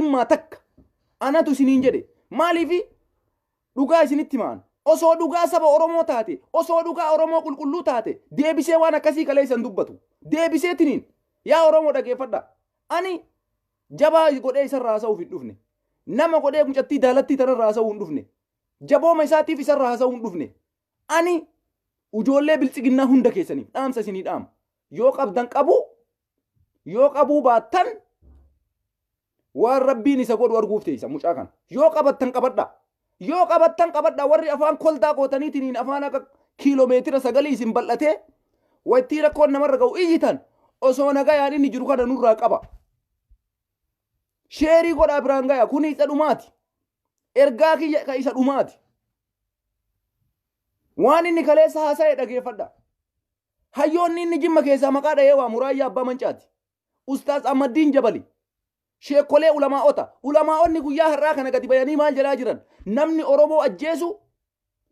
Jimmaa takka anatu isiniin jedhe. Maaliifi dhugaa isinitti himaan. Osoo dhugaa saba Oromoo taate, osoo dhugaa Oromoo qulqulluu taate, deebisee waan akkasii kaleessa hin dubbatu. Deebiseetiniin yaa Oromoo dhageeffadha. Ani jabaa godhee isarraa haasa'uuf hin dhufne. Nama godhee mucattii daalattii tanarraa haasa'uu hin dhufne. Jabooma isaatiif isarraa haasa'uu hin dhufne. Ani ujoollee biltsiginnaa hunda keessaniif dhaamsa isinii dhaama. Yoo qabdan qabu, yoo qabuu baattan waan rabbiin isa godhu arguuf teessa mucaa kana. Yoo qabattan qabadha. Yoo qabattan qabadha warri afaan koldaa gootaniitiin afaan akka kiiloomeetira sagalii isin bal'atee wayittii rakkoon namarra ga'u iyyitan osoo nagayaan inni jiru kana nurraa qaba. Sheerii godhaa biraan gaya kuni isa dhumaati. Ergaa kiyya ka isa dhumaati. Waan inni kaleessa haasa'e dhageeffadha. Hayyoonni inni Jimma keessaa maqaa dhahee waamu Raayyaa Abbaa Mancaati. Ustaaz Ahmaddiin Jabali. Sheekkolee ulamaa'ota. Ulamaa'onni guyyaa har'aa kana gadi bayanii maal jedhaa jiran? Namni Oromoo ajjeesu,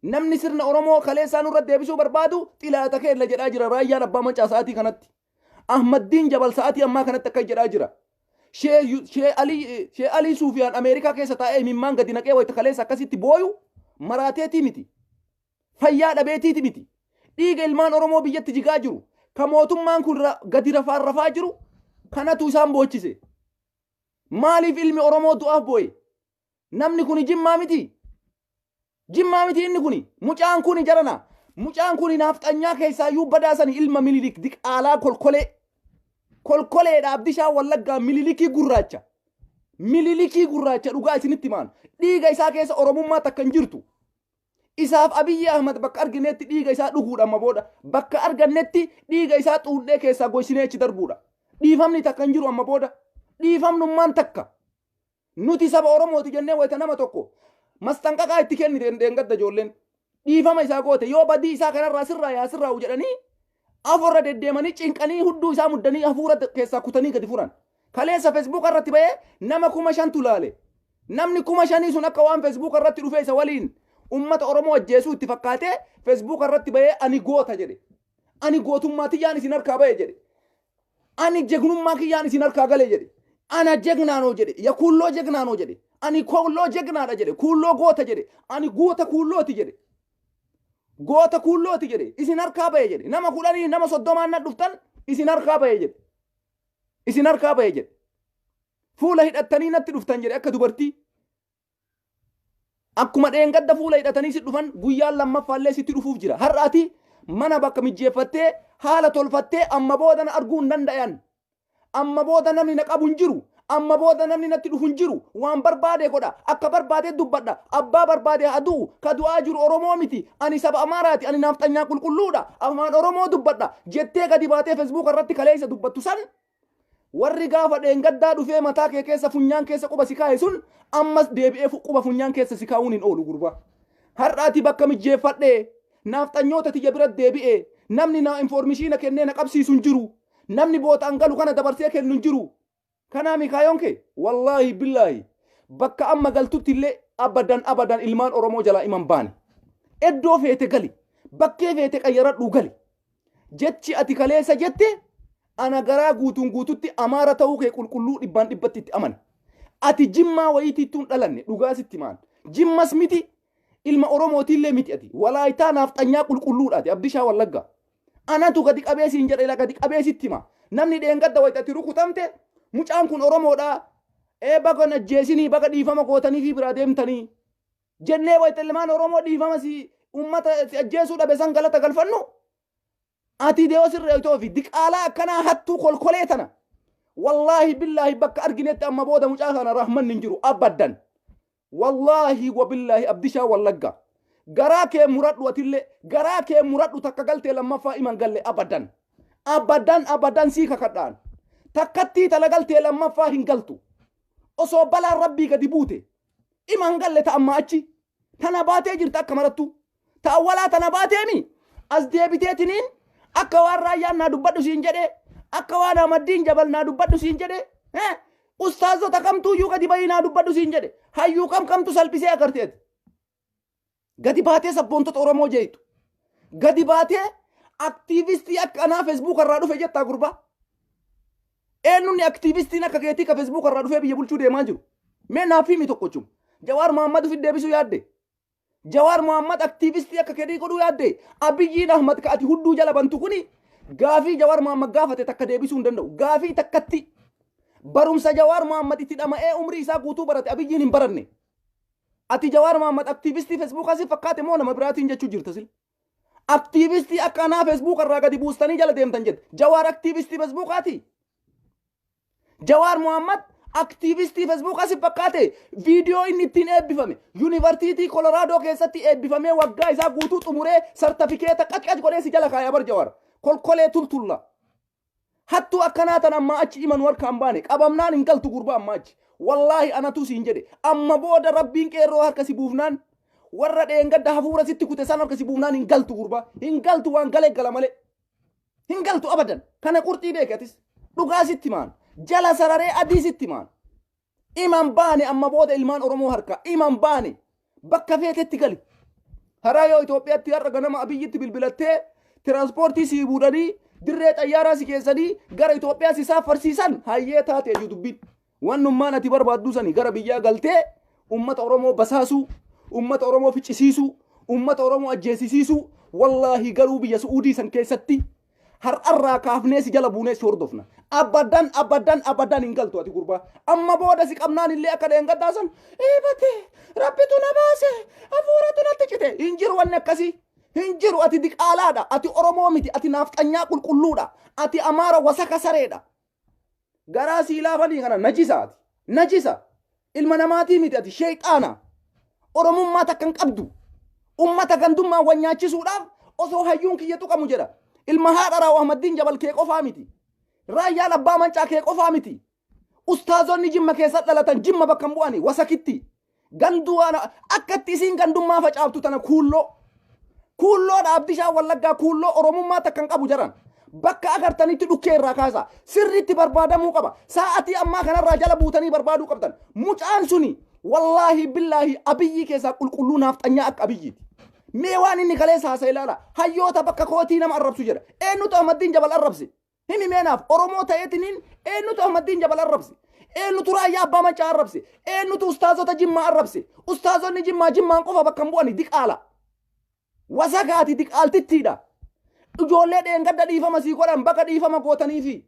namni sirna Oromoo kaleessaa nurra deebisuu barbaadu xilaata keenya jedhaa jira Raayyaan Abbaa Mancaa sa'aatii kanatti. Ahmaddiin Jabal sa'aatii ammaa kanatti akka jedhaa jira. Shee Alii Suufiyaan Ameerikaa keessa taa'ee imimmaan gadi naqee wayita kaleessa akkasitti booyu maraateetii miti. Fayyaa dhabeetiiti miti. Dhiiga ilmaan Oromoo biyyatti jigaa jiru, ka mootummaan kun gadi rafaan rafaa jiru, kanatu isaan boochise. Maaliif ilmi Oromoo du'aaf boo'e? Namni kuni Jimmaa miti. Jimmaa miti inni kuni. Mucaan kuni jarana. Mucaan kuni naafxanyaa keessaayyuu badaasani ilma Minilik diqaalaa kolkolee. Kolkoleedha Abdishaa Wallaggaa Minilikii gurraacha. Minilikii gurraacha dhugaa isinitti himaan. Dhiiga isaa keessa Oromummaa takka hin jirtu. Isaaf Abiyyi Ahmad bakka arginetti dhiiga isaa dhuguudha amma booda. Bakka argannetti dhiiga isaa xuuxnee keessaa goysinee achi darbuudha. Dhiifamni takka hin jiru amma booda. Dhiifamnummaan takka. Nuti saba Oromooti jennee wayita nama tokko masxanqaqaa itti kennite dheengadda ijoolleen. Dhiifama isaa goote yoo badii isaa kanarraa sirraa yaa sirraa'u jedhanii afurra deddeemanii cinqanii hudduu isaa muddanii hafuura keessaa kutanii gadi furan. Kaleessa Facebook irratti ba'ee nama 5000tu laale. Namni 5000 sun akka waan Facebook irratti dhufee isa waliin ummata Oromoo ajjeesuu itti fakkaatee Facebook irratti ba'ee ani goota jedhe. Ani gootummaa tiyyaan isin harkaa ba'e jedhe. Ani jegnummaa kiyyaan isin harkaa gale jedhe. Ana jegnaanoo jedhe. Ya kuulloo jegnaanoo jedhe. Ani kuulloo jegnaadha jedhe. Kuulloo goota jedhe. Ani goota kuullooti jedhe. Goota kuullooti jedhe. Isin harkaa ba'e jedhe. Nama 10 nama 30n na dhuftan isin harkaa ba'e jedhe. Isin harkaa ba'e jedhe. Fuula hidhattanii natti dhuftan jedhe akka dubartii. Akkuma dheengadda fuula hidhatanii si dhufan guyyaan lammaffaallee sitti dhufuuf jira. Har'a ati mana bakka mijjeeffattee haala tolfattee amma booda na arguu hin danda'an. Amma booda namni na qabu hin jiru. Amma booda namni natti dhufu hin jiru. Waan barbaade godha. Akka barbaade dubbadha. Abbaa barbaade haa du'u. Ka du'aa jiru Oromoo miti. Ani saba Amaaraati. Ani naafxanyaa qulqulluudha. Afaan Oromoo dubbadha. Jettee gadi baatee Facebook irratti kaleessa dubbattu san warri gaafa dheengaddaa dhufee mataa kee keessa funyaan keessa quba si kaa'e sun ammas deebi'ee quba funyaan keessa si kaa'uun hin oolu gurbaa. Har'a ati bakka mijjeeffadhee naafxanyoota tiyya bira deebi'ee namni naa infoormishiina kennee na qabsiisu hin jiru. Namni bootaan galu kana dabarsee kennu hin jiru. Kanaa mikaayoon kee wallaahi billaahi bakka amma galtutti illee abadan abadan ilmaan Oromoo jalaa iman baane. Iddoo feete gali. Bakkee feete qayyaradhuu gali. Jechi ati kaleessa jette ana garaa guutuun guututti Amaara ta'uu kee qulqulluu dhibbaan dhibbatti itti amana. Ati Jimmaa wayiitiittuu hin dhalanne dhugaa sitti himaan. Jimmas miti ilma Oromootiillee miti ati. Walaayitaa naafxanyaa qulqulluudha ati Abdishaa Wallaggaa. Anatu gadi qabee siin jedha ila gadi qabee sitti hima. Namni dheengadda wayita ati rukutamte mucaan kun Oromoodha. Ee baga najjeesinii baga dhiifama gootanii fi biraa deemtanii. Jennee wayita ilmaan Oromoo dhiifama si uummata si ajjeesuu dhabe san galata galfannu. Ati dee'oo sirreeytoo fi diqaalaa akkanaa hattuu kolkolee tana. Wallaahi billaahi bakka arginetti amma booda mucaa kana rahmanni hin jiru abaddan. Wallaahi wabillaahi Abdishaa Wallagga. Garaa kee muradhu atillee garaa kee muradhu takka galtee lammaffaa iman galle abadan. Abadan abadan sii kakadhaan. Takkattii tala galtee lammaffaa hin galtu. Osoo balaan rabbii gadi buute iman galle ta amma achi. Tana baatee jirta akka marattu. Ta awwalaa tana baateemi as deebiteetiniin akka waan raayyaan naa dubbadhu siin jedhe akka waan Ahmaddiin Jabal naa dubbadhu siin jedhe ustaazota kamtuuyyuu gadi bahii naa dubbadhu siin jedhe hayyuu kam kamtu salphisee agarteet gadi baatee sabboontota Oromoo jeeytu gadi baatee aktiivistii akka anaa feesbuuk irraa dhufe jettaa gurbaa. Eenyunni aktiivistiin akka keetii ka feesbuuk irraa dhufee biyya bulchuu deemaa jiru. Mee naaf himi tokkochuma. Jawaar Mohammad ofi deebisuu yaadde? Jawaar Mohammad aktiivistii akka kedii godhuu yaadde? Abiyyiin Ahmad ka ati hudduu jala bantu kuni gaafii Jawaar Mohammad gaafate takka deebisuu hin danda'u. Gaafii takkatti barumsa Jawaar Mohammad itti dhama'ee umrii isaa guutuu barate Abiyyiin hin baranne. Ati Jawaar Mohammad aktiivistii Feesbuukaa si fakkaate moo nama biraatiin jechuu jirta sila? Aktiivistii akka anaa Feesbuuka irraa gadi buustanii jala deemtan jette. Jawaar aktiivistii Feesbuukaati. Jawaar Mohammad aktiivistii Feesbuukaa si fakkaate? Viidiyoo inni ittiin eebbifame, Yuunivarsiitii Koloraadoo keessatti eebbifamee, waggaa isaa guutuu xumuree, sartifikeeta qacqac godhee si jala kaaya bar. Jawaar kolkolee tultulla. Hattuu akkanaa tan ammaa achi imanu harkaan baane qabamnaan hin galtu, gurbaa, ammaa achi. Wallaahi anatu siin jedhe, amma booda Rabbiin qeerroo harka si buufnaan, warra dheengadda hafuura sitti kute san harka si buufnaan hin galtu, gurbaa. Hin galtu, waan galee gala malee. Hin galtu abadan. Kana qurxii beeki atis. Dhugaa sitti maan. Jala sararee adii sitti maan. Iman baane amma booda ilmaan Oromoo harka. Iman baane. Bakka feetetti gali. Haraa yoo Itoophiyaatti har'a ganama Abiyyitti bilbilattee tiraanspoortii sii buudhanii dirree xayyaaraa si keessanii gara Itoophiyaa si saaffarsiisan, hayyee taate iyyuu dubbiin. Wannummaan ati barbaaddu sani, gara biyyaa galtee ummata Oromoo basaasuu, ummata Oromoo ficcisiisuu, ummata Oromoo ajjeesisiisuu, wallaahi garuu biyya Su'uudii san keessatti har'arraa kaafnee si jala buunee si hordofna. Abadan, abadan, abadan hin galtu ati, gurbaa. Amma booda si qabnaan illee akka dheengaddaa san eebate Rabbitu na baase, hafuuratu natti cite, hin jiru wanni akkasii. Hin jiru. Ati diqaalaadha. Ati Oromoo miti. Ati naafxanyaa qulqulluudha. Ati Amaara wasaka sareedha. Garaa sii laafanii kana najisa ati. Najisa. Ilma namaatii miti, ati sheexaana. Oromummaa takka hin qabdu. Ummata gandummaa wal nyaachisuudhaaf osoo hayyuun kiyya tuqamu jedha. Ilma haadha Raawu Ahmaddiin Jabal kee qofaa miti. Raayyaan Abbaa Mancaa kee qofaa miti. Ustaazonni Jimma keessa dhalatan Jimma bakka hin bu'ani wasakitti. Ganduu waan akkatti isiin gandummaa facaaftu tana kuulloo. Kuulloodha Abdishaa Wallaggaa, kuulloo Oromummaa takka hin qabu jaran. Bakka agartanitti dhukkee irraa kaasa. Sirriitti barbaadamuu qaba. Sa'atii ammaa kanarraa jala buutanii barbaaduu qabdan. Mucaan suni wallaahi billaahi Abiyyii keessaa qulqulluu naafxanyaa akka Abiyyiiti. Mee waan inni kaleessa haasa'e ilaala. Hayyoota bakka kootii nama arrabsu jedha. Eenyutu Ahmaddiin Jabal arrabse? Himi meenaaf, Oromoo ta'eetiniin eenyutu Ahmaddiin Jabal arrabse? Eenyutu Raayyaa Abbaa Mancaa arrabse? Eenyutu ustaazota Jimmaa arrabse? Ustaazonni Jimmaa Jimmaan qofa bakka hin bu'ani, diqaala. Wasakaati, diqaaltittiidha. Ijoollee dheengadda dhiifama sii godhan baga dhiifama gootaniifi.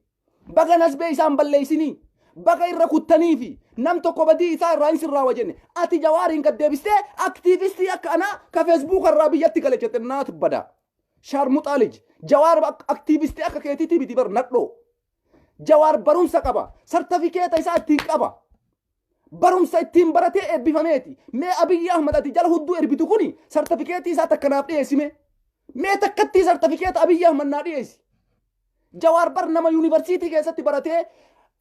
Baga nasbee isaan balleessinii. Baga irra kuttaniifi nam tokko badii isaa irraa hin sirraawa jenne. Ati Jawaariin gad deebistee aktiivistii akka anaa ka Feesbuuka irraa biyyatti gale jette, naatu bada. Shaarmuxaa lij. Jawaar aktiivistii akka keetiitii miti bar, nadhoo. Jawaar barumsa qaba. Sartifikeeta isaa ittiin qaba. Barumsa ittiin baratee eebbifameeti. Mee Abiyyi Ahmad ati jala hudduu erbitu kuni sartifikeetii isaa takka naaf dhiyeessime. Mee takkattii sartifikeeta Abiyyi Ahmad naa dhiyeessi. Jawaar bar nama yuunivarsiitii keessatti baratee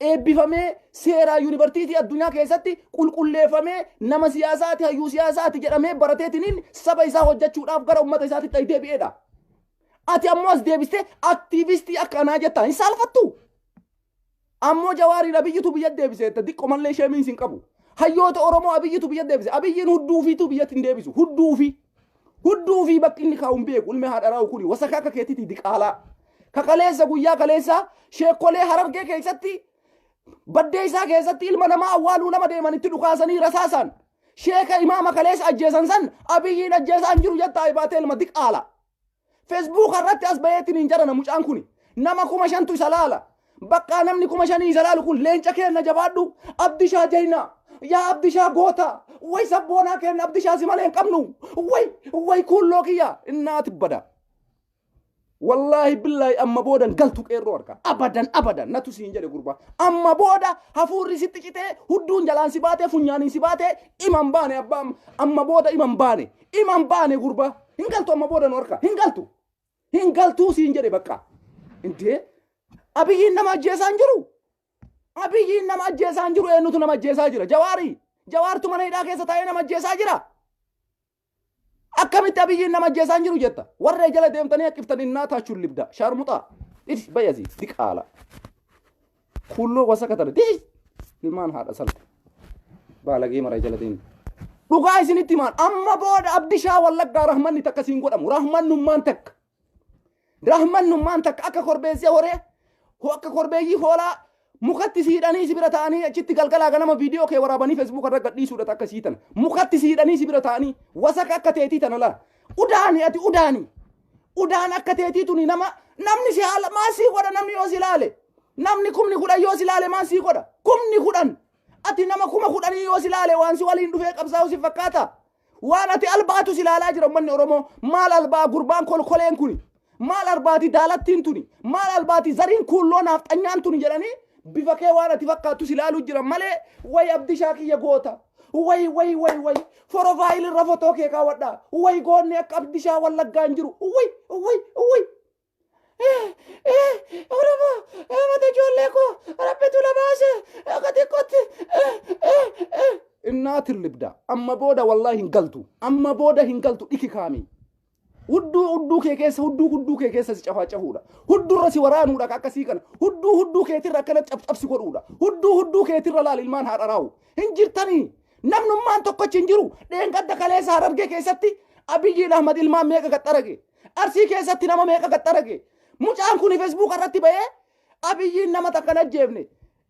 eebbifamee, seeraa yuunivarsiitii addunyaa keessatti qulqulleeffamee, nama siyaasaati, hayyuu siyaasaati jedhamee barateetiniin saba isaa hojjechuudhaaf gara uummata isaatitti ay deebi'eedha. Ati ammoo as deebistee aktiivistii akka anaa jettaa hin saalfattu. Ammoo Jawaariin Abiyyitu biyya deebise diqqo mallee sheemiin sin qabu. Hayyoota Oromoo Abiyyitu biyya deebise. Abiyyiin hudduu ofiitu biyyatti hin deebisu. Hudduu ofii. Hudduu ofii bakki inni kaa'u hin beeku. Ilmi haadha raa'u kuni wasaka akka keetiiti, diqaalaa. Kakaleessa guyyaa kaleessa sheekolee Harargee keessatti, baddee isaa keessatti ilma namaa awwaaluu nama deeman itti dhukaasanii rasaasaan. Sheeka imaama kaleessa ajjeesan san Abiyyiin ajjeesaan jiru jettaa baatee, ilma diqaala. Feesbuuk irratti as baheetiin hin jarana, mucaan kuni nama 5,000tu isa laala. Bakka namni 5,000 isa laalu kun leenca keenna, jabaadhu, Abdishaa jayna, yaa Abdishaa goota, way sabboonaa keenna, Abdishaa si malee hin qabnu, way way kuulloo kiyya innaati bada. Wallaahi billaahi amma booda hin galtu qeerroo harka. Abadan, abadan natu siin jedhe, gurbaa. Amma booda hafuurri sitti citee, hudduun jalaan si baatee, funyaaniin si baatee iman baane abbaa, amma booda iman baane, iman baane, gurbaa. Hin galtu amma booda nu harka, hin galtu. Hin galtuu siin jedhe bakka. Intee Abiyyiin nama ajjeesaa hin jiru. Abiyyiin nama ajjeesaa hin jiru, eenyutu nama ajjeesaa jira? Jawaarii. Jawaartu mana hidhaa keessa taa'ee nama ajjeesaa jira. Akkamitti Abiyyiin nama ajjeesaa hin jiru jetta? Warra jala deemtanii haqqiftan innaa taachuun libda. Shaarmuxaa. Iti bayasi diqaala. Kulloo wasaka tana. Dihi. Ilmaan haadha salta. Baalagee mara jala deemtu. Dhugaa isinitti himaan, amma booda Abdishaa Wallaggaa rahmanni takka siin godhamu. Rahmannummaan takka. Rahmannummaan takka akka korbeessee horee, akka korbeeyyii hoolaa Mukatti si hidhanii si bira ta'anii achitti galgalaa ganama viidiyoo kee waraabanii Facebook irra gadhiisuudha takka sii tana. Mukatti si hidhanii si bira ta'anii wasaka akka teetii tana laa. Udaani ati udaani. Udaan akka teetii tuni nama namni si haala maal sii godha namni yoo si laale. Namni 10,000 yoo si laale maal sii godha? 10,000. Ati nama 10,000 yoo si laale waan si waliin dhufee qabsaa'u si fakkaata. Waan ati albaatu si ilaalaa jira uummanni Oromoo. Maal albaa gurbaan kolkoleen kuni? Maal albaati daalattiin tuni? Maal albaati zariin kuulloo naafxanyaan tuni jedhanii bifa kee waan ati fakkaattu si ilaaluu jira malee way Abdishaa kiyya goota. Way way way way forofaayil irra fotoo kee kaawwadhaa. Way goonni akka Abdishaa Wallaggaa hin jiru. Way way way. Oromoo mata ijoollee koo rabbitu na baase akka xiqqootti. Innaatin libda amma booda wallaahi hin galtu amma booda hin galtu dhiki kaami. Hudduu hudduu kee keessa hudduu hudduu kee keessa si cafaacafuudha. Huddurra si waraanuudha akka akkasii kana. Hudduu hudduu keetirra akkana cabcabsi godhuudha. Hudduu hudduu keetirra laal ilmaan haadha raawu. Hin jirtanii. Namnummaan tokkochi hin jiru. Dheengadda kaleessa Harargee keessatti Abiyyiin Ahmad ilmaan meeqa gaxxarage. Arsii keessatti nama meeqa gaxxarage. Mucaan kun Facebook irratti bahee Abiyyiin nama takka hin ajjeefne.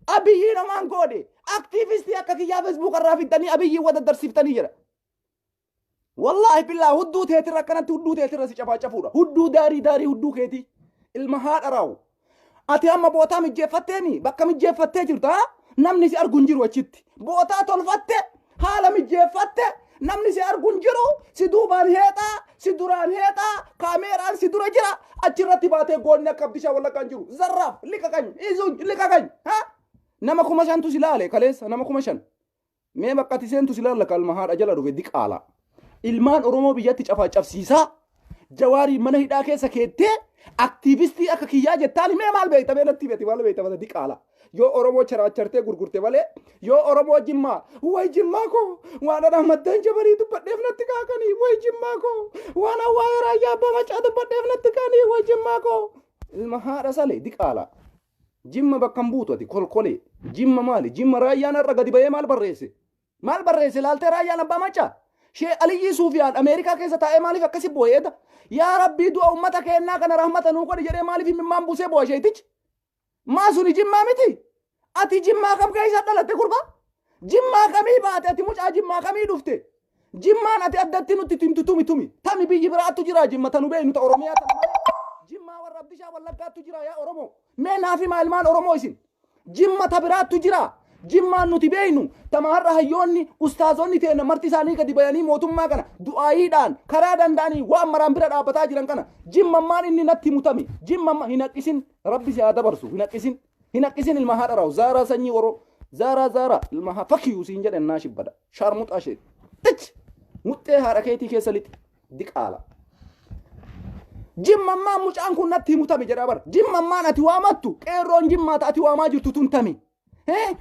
Abiyyii namaan goone. Aktiivistii akka kiyyaa Facebook irraa fiddanii Abiyyiin wadaddarsiiftanii jedha. Wallaahi billaa hudduu teetirra akkanatti hudduu teetirra si cafaacafuudha. Hudduu daarii daarii hudduu keetii. Ilma haadha raawu. Ati amma bootaa mijjeeffatteemi bakka mijjeeffattee jirta namni si argu hin jiru achitti. Bootaa tolfatte haala mijjeeffatte namni si argu hin jiru si duubaan heexaa si duraan heexaa kaameeraan si dura jira achirratti baatee goonni akka Abdishaa Wallaggaa hin jiru. Zarraaf liqaqany izuun liqaqany. Nama 5,000tu si laale kaleessa nama 5,000. Mee bakka ati seentu si laalla kalma haadha jala dhufe diqaala. Ilmaan Oromoo biyyatti cafaa cabsiisaa Jawaarii mana hidhaa keessa keettee aktiivistii akka kiyyaa jettaan mee maal beekta mee natti beekti maal beekta mata diqaala. Yoo Oromoo charaachartee gurgurte malee yoo Oromoo Jimmaa way Jimmaa koo waan ana maddaan jabarii dubbadheef natti kaakanii way Jimmaa koo waan awwaayee raayyaa abbaa macaa dubbadheef natti kaanii way Jimmaa koo. Ilma haadha sale diqaala. Jimma bakka hin buutu ati kolkolee. Jimma maali? Jimma raayyaan har'a gadi bahee maal barreesse? Maal barreesse laaltee raayyaan abbaa macaa? Shee Aliyyii Suufiyaan Ameerikaa keessa taa'ee maaliif akkasi boo'eeta? Yaa Rabbii du'a uummata keennaa kana rahmata nuu godhi jedhee maaliif imimmaan buusee boo'a sheetichi? Maa suni Jimmaa miti? Ati Jimmaa kam keessa dhalatte gurbaa? Jimmaa kamii baate ati mucaa Jimmaa kamii dhufte? Jimmaan ati addatti nutti timtu tumi tumi. Tami biyyi biraattu jira Jimma tanu beeknu ta Oromiyaa tana malee. Jimmaa warra Abdishaa Wallaggaattu jira yaa Oromoo. Mee naaf himaa ilmaan Oromoo isin. Jimma ta biraattu jira. Jimmaan nuti beeknu tama har'a hayyoonni ustaazonni teenna marti isaanii gadi bayanii mootummaa kana du'aayiidhaan karaa danda'anii waan maraan bira dhaabbataa jiran kana jimmammaan inni natti mutami jimmamma hin haqqisin rabbi si haa dabarsu hin haqqisin hin haqqisin ilma haadha raawu zaaraa sanyii oroo zaaraa zaaraa ilma haa fakkiyuu siin jedhan naa shibbada shaarmuxaa ishee tich muxxee haadha keetii keessa lixi diqaala. Jimmammaan mucaan kun natti himutame jedha bara. Jimmammaan ati waamattu qeerroon jimmaa ati waamaa jirtu tun tami.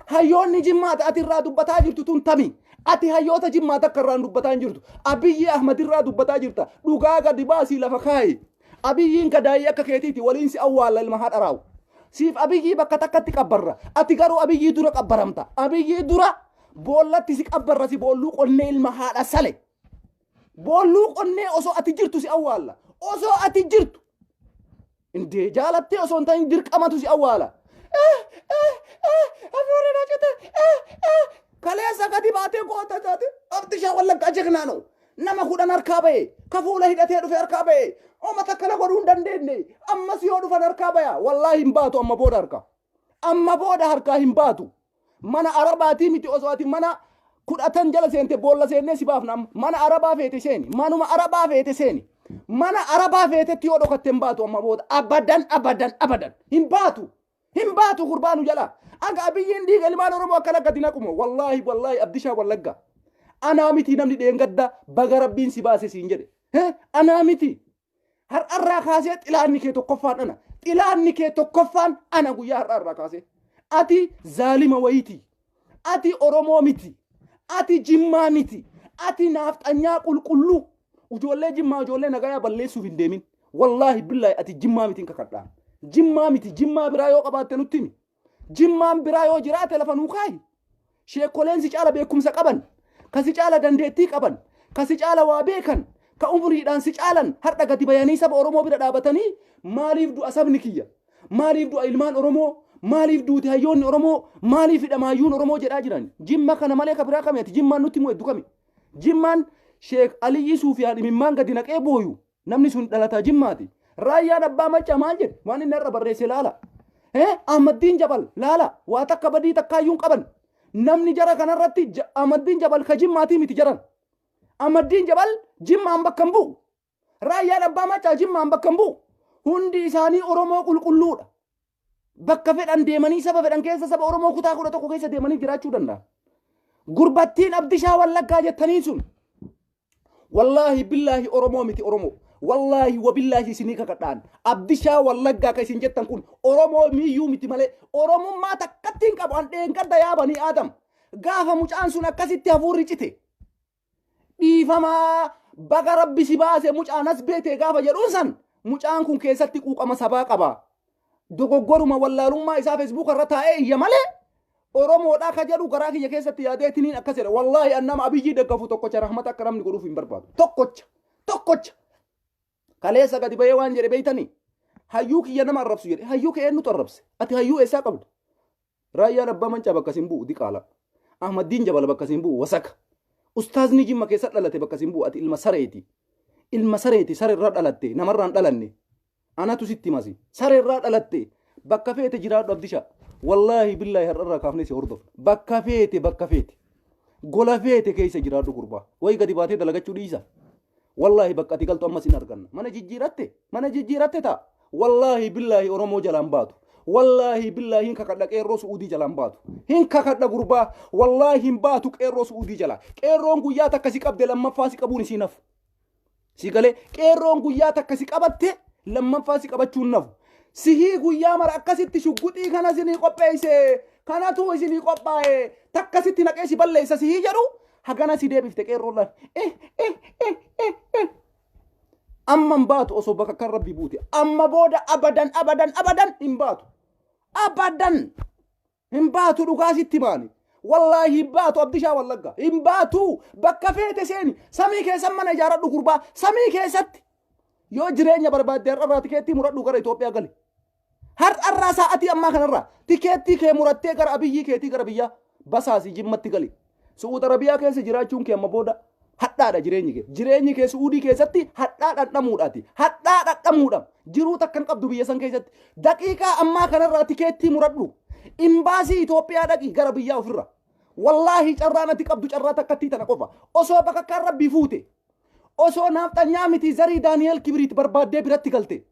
Hayyoonni jimmaa ati irraa dubbataa jirtu tun tami. Ati hayyoota jimmaa takka irraa dubbataa hin jirtu. Abiyyi Ahmad irraa dubbataa jirta. Dhugaa gadi baasii lafa kaayi. Abiyyiin gadaayii akka keetiiti waliin si awwaalla ilma haadha raawu. Siif Abiyyii bakka takkatti qabbarra. Ati garuu Abiyyii dura qabbaramta. Abiyyii dura boollatti si qabbarra si boolluu qonnee ilma haadha sale. Boolluu qonnee osoo ati jirtu si awwaalla. Osoo ati jirtu. Indee jaalattee osoo hin ta'in dirqamatu si awwaala. Hafuurri na cite. Kaleessa gadi baatee goota taate. Abdishaa Wallaggaa jegnaa noo. Nama 10 harkaa ba'e. Ka fuula hidhatee dhufe harkaa ba'e. Oma takka na godhuu hin dandeenye. Ammas yoo dhufan harkaa baya. Wallaahi hin baatu amma booda harkaa. Amma booda harkaa hin baatu. Mana Arabaatii miti osoo ati mana kudhatan jala seente boolla seennee si baafna amma. Mana Arabaa feete seeni. Manuma Arabaa feete seeni. Mana Arabaa feetetti yoo dhokatte hin baatu amma booda. Abadan abadan abadan. Hin baatu. Hin baatu gurbaanu jala. Aga Abiyyiin dhiiga ilmaan Oromoo akkana gadi naqumo. Wallaahi wallaahi Abdishaa Wallagga. Anaa miti namni dheengadda baga rabbiin si baase siin jedhe. Anaa miti. Har'arraa kaasee xilaanni kee tokkoffaan ana. Xilaanni kee tokkoffaan ana guyyaa har'aarraa kaasee. Ati zaalima wayiiti. Ati Oromoo miti. Ati Jimmaa miti. Ati naafxanyaa qulqulluu. Ijoollee Jimmaa ijoollee nagayaa balleessuuf hin deemin. Wallaahi billaahi ati Jimmaa mitiin kakadhaan. Jimmaa miti Jimmaa biraa yoo qabaatte nutti himi. Jimmaan biraa yoo jiraate lafa nuu kaayi. Sheekkoleen si caala beekumsa qaban, ka si caala dandeettii qaban, ka si caala waa beekan, ka umriidhaan si caalan har'a gadi bayanii saba Oromoo bira dhaabatanii maaliif du'a sabni kiyya? Maaliif du'a ilmaan Oromoo? Maaliif duute hayyoonni Oromoo? Maaliif hidhama hayyuun Oromoo jedhaa jiran? Jimma kana malee ka biraa kami ati? Jimmaan nutti himu hedduu kami? Jimmaan Sheek Aliyyi Suufiyaan imimmaan gadi naqee booyu namni sun dhalataa Jimmaati. Raayyaan Abbaa Maccaa maal jedhe? Waan inni har'a barreesse laala. Ahmaddiin Jabal laala, waa takka badii takkaayyuu hin qaban. Namni jara kanarratti Ahmaddiin Jabal ka Jimmaatii miti jaran. Ahmaddiin Jabal Jimmaan bakka hin bu'u. Raayyaan Abbaa Maccaa Jimmaan bakka hin bu'u. Hundi isaanii Oromoo qulqulluudha. Bakka fedhan deemanii saba fedhan keessa, saba Oromoo kutaa 11 keessa deemanii jiraachuu danda'an. Gurbattiin Abdishaa Wallaggaa jettanii sun wallaahi billaahi Oromoo miti Oromoo. Wallaahi wabillaahi isinii kakadhaan. Abdishaa Wallaggaa ka isin jettan kun Oromoo miyyuu miti malee Oromummaa takkatti hin qabu, an dheengadda yaabanii Aadam. Gaafa mucaan sun akkasitti hafuurri cite, dhiifamaa, baga Rabbi si baase mucaan as beete gaafa jedhuun san, mucaan kun keessatti quuqama sabaa qaba. Dogoggoruma wallaalummaa isaa Feesbuuk irra taa'ee iyya malee Oromoodhaa ka jedhu garaa kiyya keessatti yaadee tiniin akkas jedha. Wallaahi an nama Abiyyii deggafu tokkocha rahmata akka namni godhuuf hin barbaadu. Tokkocha. Tokkocha. Kaleessa gadi bahee waan jedhe beeytanii? Hayyuu kiyya nama arrabsu jedhe. Hayyuu kee eenyutu arrabse? Ati hayyuu eessaa qabda? Raayyaan Abbaa Mancaa bakka isin bu'u diqaala. Ahmaddiin Jabal bakka isin bu'u wasaka. Ustaazni Jimma keessa dhalate bakka isin bu'u, ati ilma sareeti. Ilma sareeti, sarerraa dhalatte, namarraan dhalanne. Anatu sitti masi. Sarerraa dhalatte, bakka feete jiraadhu Abdisha. Wallaahi billaahi har'arraa kaafnee si hordofna. Bakka feete, bakka feete. Gola feete keessa jiraadhu gurbaa. Wayi gadi baatee dalagachuu dhiisa. Wallaahi bakka ati galtu ammas hin arganna. Mana jijjiiratte? Mana jijjiiratte ta'a. Wallaahi billaahi Oromoo jalaan baatu. Wallaahi billaahi hin kakadha, qeerroo Su'uudii jalaan baatu. Hin kakadha gurbaa. Wallaahi hin baatu qeerroo Su'uudii jalaa. Qeerroon guyyaa takka si qabde lammaffaa si qabuun isiin hafu. Si galee, qeerroon guyyaa takka si qabatte lammaffaa si qabachuun nafu. Sihii guyyaa mara akkasitti shugguxii kana isinii qopheesse, kanatu isinii qophaa'e, takkasitti naqee si balleessa sihii jedhu, hagana si deebifte qeerroon laal. Eh eh eh eh eh. Amma hin baatu osoo bakka kan Rabbi buute. Amma booda abadan abadan abadan hin baatu. Abadan hin baatu, dhugaa sitti maani. Wallaahi hin baatu Abdishaa Wallagga. Hin baatu, bakka feete seeni. Samii keessan mana ijaaradhu gurbaa. Samii keessatti. Yoo jireenya barbaadde har'arraa tikeettii muradhu, gara Itoophiyaa gali. Har'arraa sa'atii ammaa kanarraa tikeettii kee murattee gara Abiyyii keetii, gara biyyaa basaasii Jimmatti gali. Su'uud Arabiyaa keessa jiraachuun kee amma booda hadhaadha jireenyi kee. Jireenyi kee Su'uudii keessatti hadhaa dhandhamuudhaati. Hadhaa dhandhamuudha. Jiruu takka hin qabdu biyya san keessatti. Daqiiqaa ammaa kanarraa tikeettii muradhu. Imbaasii Itoophiyaa dhaqi gara biyyaa ofirra. Wallaahi carraan ati qabdu carraa takkattii tana qofa. Osoo bakakkaan Rabbii fuute. Osoo naafxanyaa miti zarii Daani'eel Kibiriit barbaaddee biratti galte.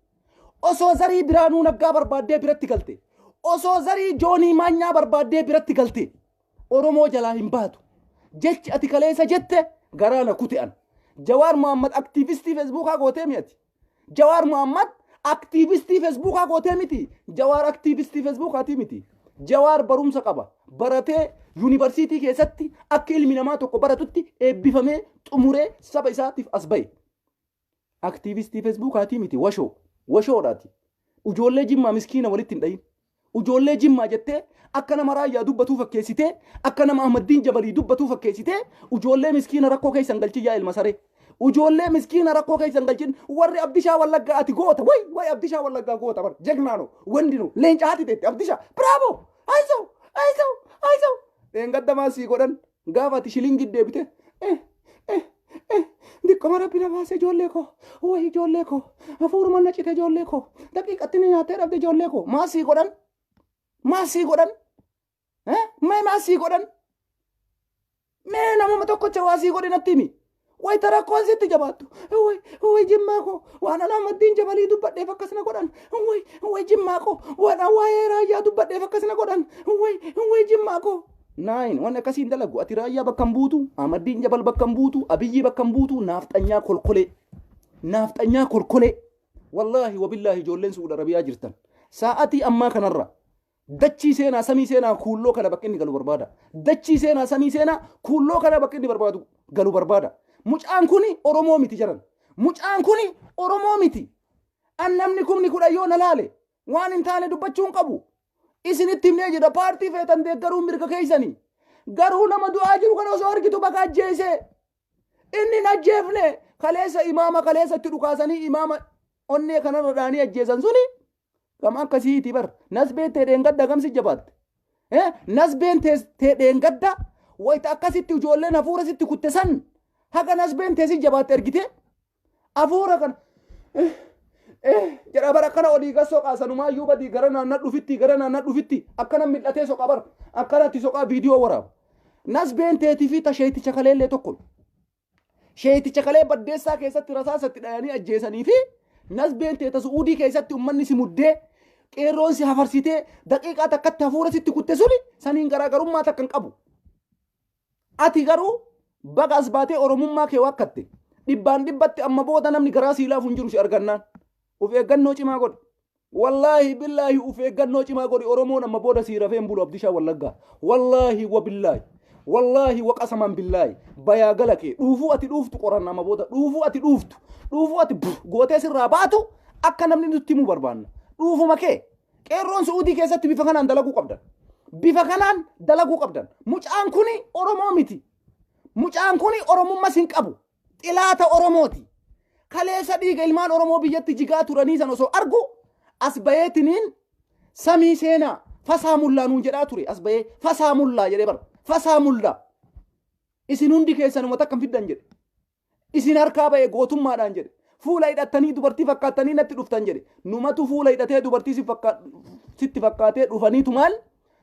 Osoo zarii Biraanuu Naggaa barbaaddee biratti galte. Osoo zarii Joonii Maanyaa barbaaddee biratti galte. Oromoo jalaa hin baatu. Jechi ati kaleessa jette garaa na kute an. Jawaar Mohammad aktiivistii Feesbuukaa gootee mi'ati. Jawaar Mohammad aktiivistii Feesbuukaa gootee miti. Jawaar aktiivistii Feesbuukaatii miti. Jawaar barumsa qaba. Baratee yuunivarsiitii keessatti akka ilmi namaa tokko baratutti eebbifamee xumuree saba isaatiif as bahe. Aktiivistii Feesbuukaatii miti, washoo. Washoodhaati. Ijoollee Jimmaa miskiina walitti hin dhayin. Ijoollee Jimmaa jettee akka nama Raayyaa dubbatuu fakkeessitee, akka nama Ahmaddiin Jabalii dubbatuu fakkeessitee ijoollee miskiina rakkoo keessa hin galchin yaa ilma saree. Ijoollee miskiina rakkoo keessa hin galchin. Warri Abdishaa Wallaggaa ati goota. Way way, Abdishaa Wallaggaa goota bar. Jegnaano wandino leenca haati teette Abdishaa. Bravo! Ayisoo! Ayisoo! Ayisoo! Dheengaddamaa sii godhan gaafa ati shilingii deebite. Eh eh eh, diqqoma Rabbi na baase, ijoollee koo, way ijoollee koo, hafuuruma na cite, ijoollee koo daqiiqatti na nyaattee dhabde, ijoollee koo maal sii godhan, maal sii godhan, eh mee maal sii godhan, mee namuma tokkocha waa sii godhe natti himi. Wayita rakkoon sitti jabaattu, way way Jimmaa koo, waan ana Ahmaddiin Jabalii dubbadheef akkas na godhan, way way Jimmaa koo, waan an waa'ee Raayyaa dubbadheef akkas na godhan, way way Jimmaa koo. Naayin wanni akkasii hin dalagu. Ati Raayyaa bakka hin buutu, Ahmaddiin Jabal bakka hin buutu, Abiyyii bakka hin buutu, naafxanyaa kolkolee. Naafxanyaa kolkolee. Wallaahi wabillaahi ijoolleen Su'uud Arabiyaa jirtan. Sa'atii ammaa kanarra dachii seenaa samii seenaa kuulloo kana bakka inni galu barbaada. Dachii seenaa samii seenaa kuulloo kana bakka inni barbaadu galu barbaada. Mucaan kuni Oromoo miti jaran. Mucaan kuni Oromoo miti. An namni 10,000 yoo na laale waan hin taane dubbachuu hin qabu. Isinitti himnee jira, paartii feetan deeggaruun mirga keessanii. Garuu nama du'aa jiru kana osoo argitu bakka ajjeese. Inni hin ajjeefne, kaleessa imaama kaleessa itti dhukaasanii imaama onnee kanarra dhaanii ajjeesan suni Gama akkasiiti bar. Nasbeen tee dheengadda gamsi jabaatte. Nasbeen tee dheengadda wayita akkasitti ijoolleen hafuura sitti kutte san haga nasbeen tee si jabaatte argite hafuura kana jedha bara. Akkana olii gad soqaa, sanumaayyuu badii gara naannaa dhufitti, gara naannaa dhufitti akkana mil'atee soqa bara, akkanatti soqaa viidiyoo waraaba. Nasbeen teetii fi tasheeticha kaleellee tokko. Sheeticha kalee Baddeessaa keessatti rasaasatti dhayanii ajjeesanii fi nasbeen teeta Su'uudii keessatti uummanni si muddee, qeerroon si hafarsitee, daqiiqaa takkatti hafuura sitti kutte suni saniin garaagarummaa takka hin qabu. Ati garuu baga as baatee Oromummaa kee waakkatte. Dhibbaan dhibbatti amma booda namni garaa sii laafu hin jiru si argannaan. Of eeggannoo cimaa godhi. Wallaahi billaahi, of eeggannoo cimaa godhi. Oromoon amma booda sii rafee hin bulu, Abdishaa Wallaggaa. Wallaahi wa billaahi. Wallaahi wa qasaman billaahi. Bayaa gala kee dhuufuu ati dhuuftu qoranna amma booda, dhuufuu ati dhuuftu, dhuufuu ati gootee sirraa baatu akka namni nutti himuu barbaanna. Dhuufuma kee qeerroon Su'uudii keessatti bifa kanaan dalaguu qabdan. Bifa kanaan dalaguu qabdan. Mucaan kuni Oromoo miti. Mucaan kuni Oromummas hin qabu. Xilaata Oromooti. Kaleessa dhiiga ilmaan Oromoo biyyatti jigaa turanii san osoo argu as bayeetiniin samii seenaa fasaa mullaa nuun jedhaa ture. As bayee fasaa mullaa jedhee bara. Fasaa mullaa. Isin hundi keessanuma takka hin fiddan jedhe. Isin harkaa ba'e gootummaadhaan jedhe. Fuula hidhattanii dubartii fakkaattanii natti dhuftan jedhe. Numatu fuula hidhatee dubartii sitti fakkaatee dhufaniitu maal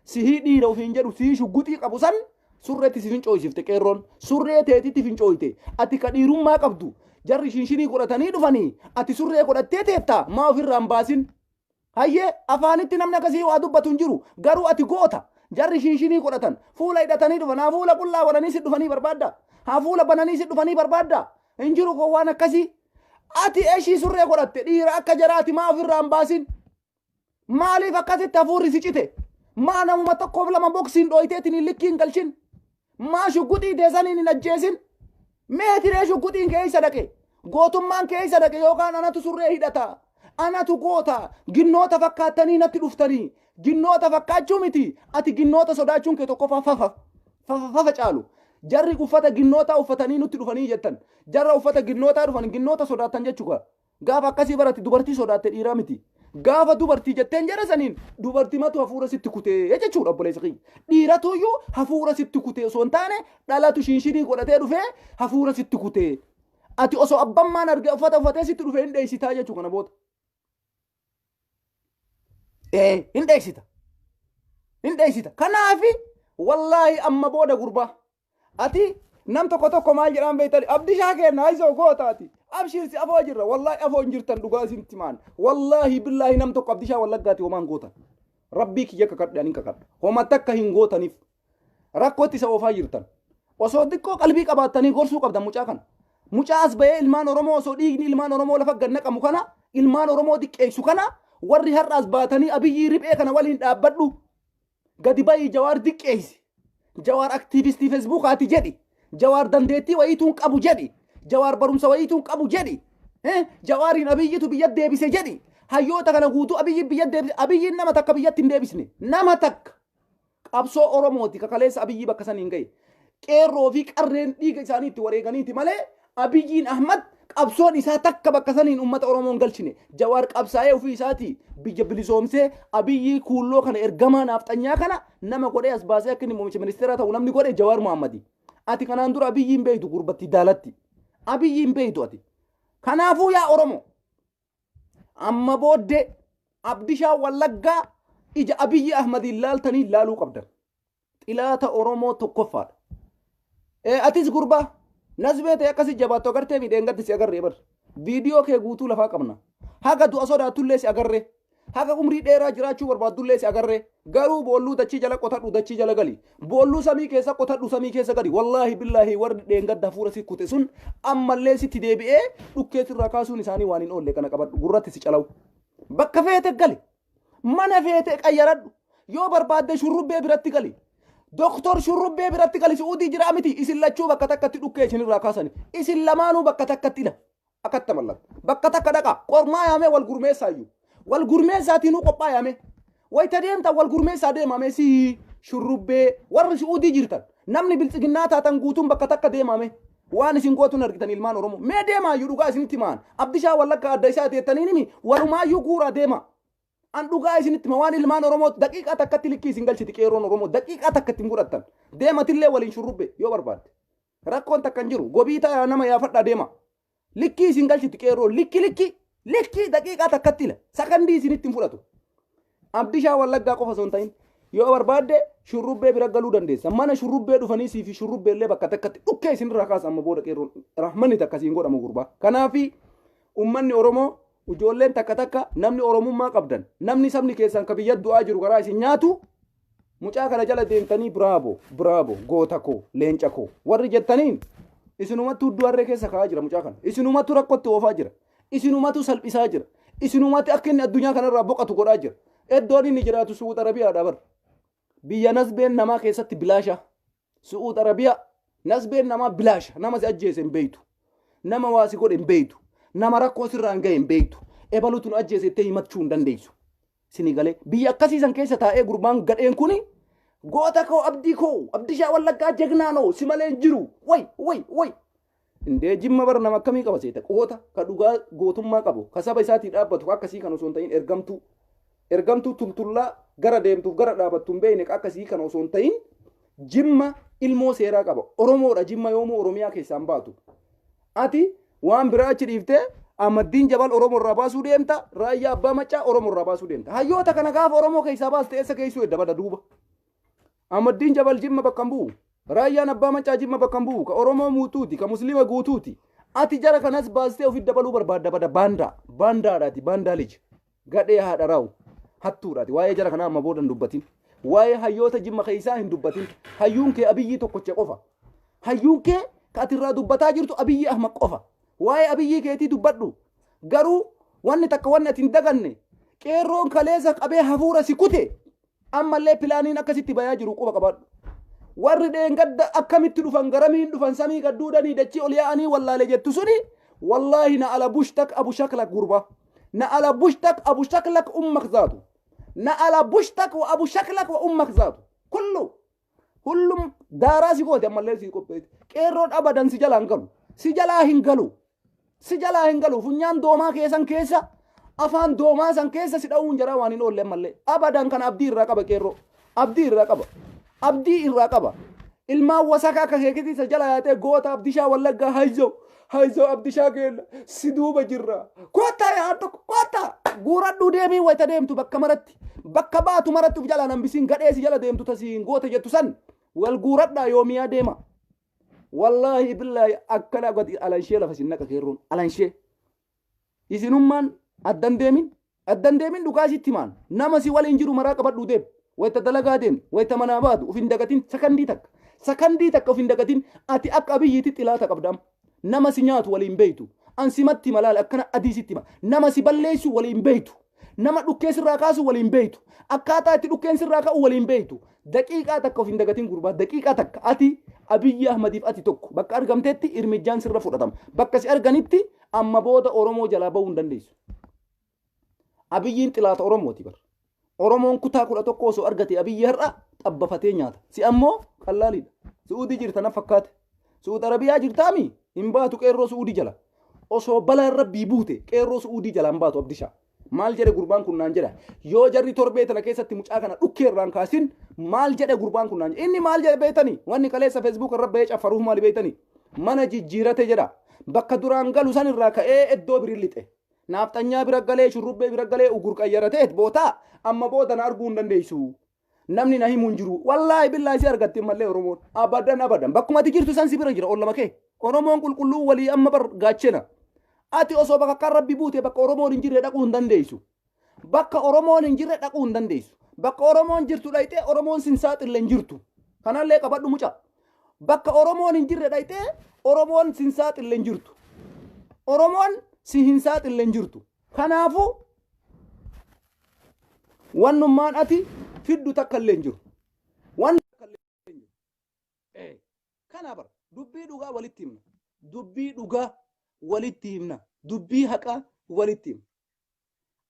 sihii dhiira ofiin jedhu, sihii shugguxii qabu san surreetti si fincooysifte qeerroon. Surree teetitti fincooyte. Ati ka dhiirummaa qabdu, jarri shinshinii godhatanii dhufanii, ati surree godhattee teetta, maa ofirraa hin baasin? Hayyee, afaanitti namni akkasii waa dubbatu hin jiru. Garuu ati goota. Jarri shinshinii godhatan fuula hidhatanii dhufan, haa fuula qullaa godhanii si dhufanii barbaadda, haa fuula bananii si dhufanii barbaadda, hin jiru koo waan akkasii. Ati eshii surree godhatte dhiira akka jaraati, maa ofirraa hin baasin? Maaliif akkasitti hafuurri si cite? Maa namuma tokkoof lama boksiin dhooyteetiin hin likkiin galchin? Maa shugguxii teessaniin hin ajjeesin? Meetiree shugguxiin keessa dhaqe? Gootummaan keessa dhaqe yookaan anatu surree hidhata? Anatu goota. Ginnoota fakkaattanii natti dhuftanii. Ginnoota fakkaachuu miti. Ati ginnoota sodaachuun kee tokkoffaa fafa. Fafa fafa caalu. Jarri uffata ginnootaa uffatanii nutti dhufanii jettan. Jarra uffata ginnootaa dhufan ginnoota sodaattan jechuudha. Gaafa akkasii barati dubartii sodaatte, dhiiraa miti. Gaafa dubartii jetteen jedha saniin dubartimatu hafuura sitti kutee jechuudha, obboleessa kiyya. Dhiiratuyyuu hafuura sitti kutee osoo hin taane dhalatu shinshinii godhatee dhufee hafuura sitti kutee. Ati osoo abbammaan argee uffata uffatee sitti dhufee hin dheessitaa jechuu kana booda. Ee, hin dheessita. Hin dheessita. Kanaafi wallaahi amma booda gurbaa. Ati nam tokko tokko maal jedhaan beektani? Abdishaa kenna ayisoo gootaati. Abshiir, si afoo jirra. Wallaahi afoo hin jirtan, dhugaa isinitti maan. Wallaahi billaahi, nam tokko Abdishaa Wallaggaati homaan gootan. Rabbii kiyya kakadhe, ani kakadha. Homa takka hin gootaniif. Rakkootti isa oofaa jirtan. Osoo xiqqoo qalbii qabaattanii gorsuu qabdan mucaa kana. Mucaa as bahee ilmaan Oromoo osoo dhiigni ilmaan Oromoo lafa gad naqamu kana, ilmaan Oromoo xiqqeessu kana, warri har'a as baatanii Abiyyii riphee kana waliin dhaabbadhu. Gadi bahii Jawaar diqqeessi. Jawaar aktiivistii Feesbuukaati jedhi. Jawaar dandeettii wayiituun qabu jedhi. Jawaar barumsa wayiituun qabu jedhi. Jawaariin Abiyyitu biyya deebise jedhi. Hayyoota kana guutuu Abiyyi biyya deebise. Abiyyiin nama takka biyyatti hin deebisne. Nama takka. Qabsoo Oromooti kakaleessa Abiyyi bakka saniin gahe. Qeerroo fi qarreen dhiiga isaanii itti wareeganiiti malee Abiyyiin Ahmad qabsoon isaa takka bakka saniin uummata Oromoon galchine. Jawaar qabsaa'ee ofii isaatii biyya bilisoomsee Abiyyii kuulloo kana, ergamaa naafxanyaa kana nama godhee as baasee akka inni muummicha ministeeraa ta'u namni godhe Jawaar Muhammadi. Ati kanaan dura Abiyyiin beektu, gurbatti daalatti. Abiyyiin beektu ati. Kanaafuu yaa Oromoo, amma booddee Abdishaa Wallaggaa ija Abiyyi Ahmadiin laaltanii laaluu qabdan. Xilaata Oromoo tokkoffaadha. Ee, atis gurbaa nasbee ta'e akkasi jabaattu agartee miidheengatti si agarree bar. Viidiyoo kee guutuu lafaa qabna. Haga du'a sodaattullee si agarree. Haga umrii dheeraa jiraachuu barbaaddullee si agarree. Garuu boolluu dachii jala qotadhu, dachii jala gali. Boolluu samii keessa qotadhu, samii keessa gali. Wallaahi billaahi, warri dheengadda hafuura si kute sun ammallee sitti deebi'ee dhukkee sirraa kaasuun isaanii waan hin oolle. Kana qabadhu, gurratti si calawu. Bakka feete gali. Mana feete qayyaradhu. Yoo barbaadde shurrubbee biratti gali. Doktor Shurrubbee biratti gali, Su'uudii jiraa miti. Isin lachuu bakka takkatti dhukkee isinirraa kaasani. Isin lamaanuu bakka takkatti ila. Akkatti mallatta. Bakka takka dhaqa. Qormaa yaamee wal gurmeessaayyuu. Wal gurmeessaatiinuu qophaa yaamee. Wayita deemtan wal gurmeessaa deemame, si Shurrubbee warri Su'uudii jirtan. Namni biltsiginnaa taatan guutuun bakka takka deemame. Waan isin gootuun argitan ilmaan Oromoo. Mee deemaayyuu, dhugaa isinitti maan. Abdishaa Wallaggaa adda isaa teettanii nimi walumaayyuu guuraa deema. An dhugaa isinitti hima, waan ilmaan Oromoo daqiiqaa takkatti likkii isin galchiti qeerroon Oromoo, daqiiqaa takkatti hin fudhattan. Deematillee waliin shurrubbe yoo barbaadde. Rakkoon takka hin jiru. Gobii ta'a nama yaafadhaa deema. Likkii isin galchiti qeerroo, likki likki likki daqiiqaa takkatti ila sakandii isinitti hin fudhatu. Abdishaa Wallaggaa qofa osoo hin ta'in yoo barbaadde shurrubbee bira galuu dandeessa. Mana shurrubbee dhufanii sii fi shurrubbee illee bakka takkatti dhukkee isinirraa kaasa amma booda qeerroon rahmanni takka siin godhamu gurbaa. Kanaafi ummanni Oromoo, ijoolleen takka takka, namni Oromummaa qabdan, namni sabni keessan ka biyya du'aa jiru garaa isin nyaatu, mucaa kana jala deemtanii "Bravo, bravo, goota koo, leenca koo" warri jettaniin isinumattu hudduu harree keessa kaa'aa jira mucaa kana. Isinumatu rakkootti oofaa jira. Isinumatu salphisaa jira. Isinumatti akka inni addunyaa kanarraa boqatu godhaa jira. Iddoon inni jiraatu Su'uud Arabiyaadha bar. Biyya nasbeen namaa keessatti bilaasha. Su'uud Arabiyaa nasbeen namaa bilaasha. Nama si ajjeese hin beeytu. Nama waa si godhe hin beeytu. Nama rakkoo sirraan gahe hin beeytu. Ebalutu nu ajjeese jettee himachuu hin dandeessu. Sini galee biyya akkasii san keessa taa'ee gurbaan gadheen kuni "Goota koo, abdii koo, Abdishaa Wallaggaa, jagnaanoo, si malee hin jiru, way way way." Indee Jimma bara nama akkamii qaba seeta? Qoota ka dhugaa gootummaa qabu, ka saba isaatii dhaabbatu, ka akkasii kan osoo hin ta'in, ergamtuu ergamtuu tultullaa gara deemtuuf gara dhaabattu hin beekne, ka akkasii kan osoo hin ta'in, Jimma ilmoo seeraa qaba. Oromoodha Jimma, yoomuu Oromiyaa keessaan baatu. Ati waan biraa achi dhiiftee Ahmaddiin Jabal Oromoo irraa baasuu deemta, Raayyaa Abbaa Maccaa Oromoo irraa baasuu deemta. Hayyoota kana gaafa Oromoo keessaa baaste eessa keessuu edda bada duuba? Ahmaddiin Jabal Jimma bakka hin bu'u. Raayyaan Abbaa Maccaa Jimma bakka hin bu'u. Ka Oromoo muutuuti, ka Musliima guutuuti. Ati jara kanas baastee ofitti dabaluu barbaadda bada baandaa. Baandaadhaati, baandaa liji. Gadhee haadha raawu. Hattuudhaati. Waa'ee jara kanaa amma booda hin dubbatin. Waa'ee hayyoota Jimma keessaa hin dubbatin. Hayyuun kee Abiyyii tokkocha qofa. Hayyuun kee ka ati irraa dubbataa jirtu Abiyyii Ahmad qofa. Waa'ee Abiyyii keetii dubbadhu. Garuu wanni takka wanni ati hin daganne, qeerroon kaleessa qabee hafuura si kute ammallee pilaaniin akkasitti bayaa jiru quba qabaadhu. Warri dheengadda akkamitti dhufan, garamiin dhufan, samii gadduudanii dachii ol yaa'anii wallaale jettu suni, wallaahi na ala bushtak abu shaklak gurbaa. Na ala bushtak abu shaklak ummak zaatu. Na ala bushtak wa abu shaklak wa ummak zaatu. Kullu hullum daaraa si goote ammallee si qopheesse. Qeerroon abadan si jalaa hin galu. Si jalaa hin galu. Si jalaa hin galu. Funyaan doomaa keessan keessa, afaan doomaa san keessa si dha'uun jaraa waan hin oolle ammallee. Abadan kana abdii irraa qaba qeerroo. Abdii irraa qaba. Abdii irraa qaba. Ilmaan wasaka akka keekitii isa jala yaatee "Goota Abdishaa Wallaggaa, hayzoo hayzoo Abdishaa keenya, si duuba jirra. Kottaa yaa tokko, kottaa guuradhuu deemii." Wayita deemtu bakka maratti, bakka baatu maratti uf jalaan hambisiin gadhee si jala deemtu tasiin goota jettu san wal guuradhaa yoomiyaa deema. Wallaahi billaahi akkana gadi alanshee lafa isin naqa keerroon alanshee. Isinummaan addan deemin, addan deemin, dhugaa sitti himaan, nama si waliin jiru maraa qabadhuu deem. Wayita dalagaa deemtu, wayita manaa baatu uf hin dagatin, sakandii takka, sakandii takka uf hin dagatin. Ati akka Abiyyiitti xilaata qabdaam. Nama si nyaatu waliin beeytu. An simatti malaal akkana adii sitti hima. Nama si balleessu waliin beeytu. Nama dhukkee sirraa kaasu waliin beeytu. Akkaataa itti dhukkeen sirraa ka'u waliin beeytu. Daqiiqaa takka of hin dagatin gurbaa, daqiiqaa takka. Ati Abiyyi Ahmadiif ati tokko. Bakka argamtetti irmijjaan sirra fudhatama. Bakka si arganitti amma booda Oromoo jalaa bahuu hin dandeessu. Abiyyiin xilaata Oromooti bar. Oromoon kutaa 11 osoo argate Abiyyi har'a xabbafatee nyaata. Si ammoo qallaaliidha. Su'uudii jirta na fakkaate. Su'uud Arabiyaa jirtaami hin baatu qeerroo Su'uudii jala. Osoo balaan rabbii buute qeerroo Su'uudii jala hin baatu Abdishaa. Maal jedhe gurbaan kun naan jedha. Yoo jarri torbee tana keessatti mucaa kana dhukkee irraan kaasin, maal jedhe gurbaan kun naan jedha. Inni maal jedhe beektanii? Wanni kaleessa Facebook irra bahee caffaruuf maali beektanii? Mana jijjiirate jedha. Bakka duraan galu san irraa ka'ee iddoo birii lixe. Naafxanyaa bira galee, shurrubbee bira galee, ugur qayyaratee bootaa amma booda na arguu hin dandeessu. Namni na himu hin jiru. Wallaahi billaahi si argatti mallee Oromoon. Abadan abadan. Bakkuma ati jirtu san si bira jira ollama kee. Oromoon qulqulluu walii amma bar gaachena. Ati osoo bakka kan rabbi buute bakka Oromoon hin jirre dhaquu hin dandeessu. Bakka Oromoon hin jirre dhaquu hin dandeessu. Bakka Oromoon jirtu dhayxee Oromoon sin saaxille hin jirtu. Kanallee qabadhu mucaa. Bakka Oromoon hin jirre dhayxee Oromoon sin saaxille hin jirtu. Oromoon si hin saaxille hin jirtu. Kanaafuu wannummaan ati fiddu takka illee hin jiru. Wanni takka illee hin jiru. Kana bara dubbii dhugaa walitti himna. Dubbii dhugaa walitti himna. Dubbii haqaa walitti himna.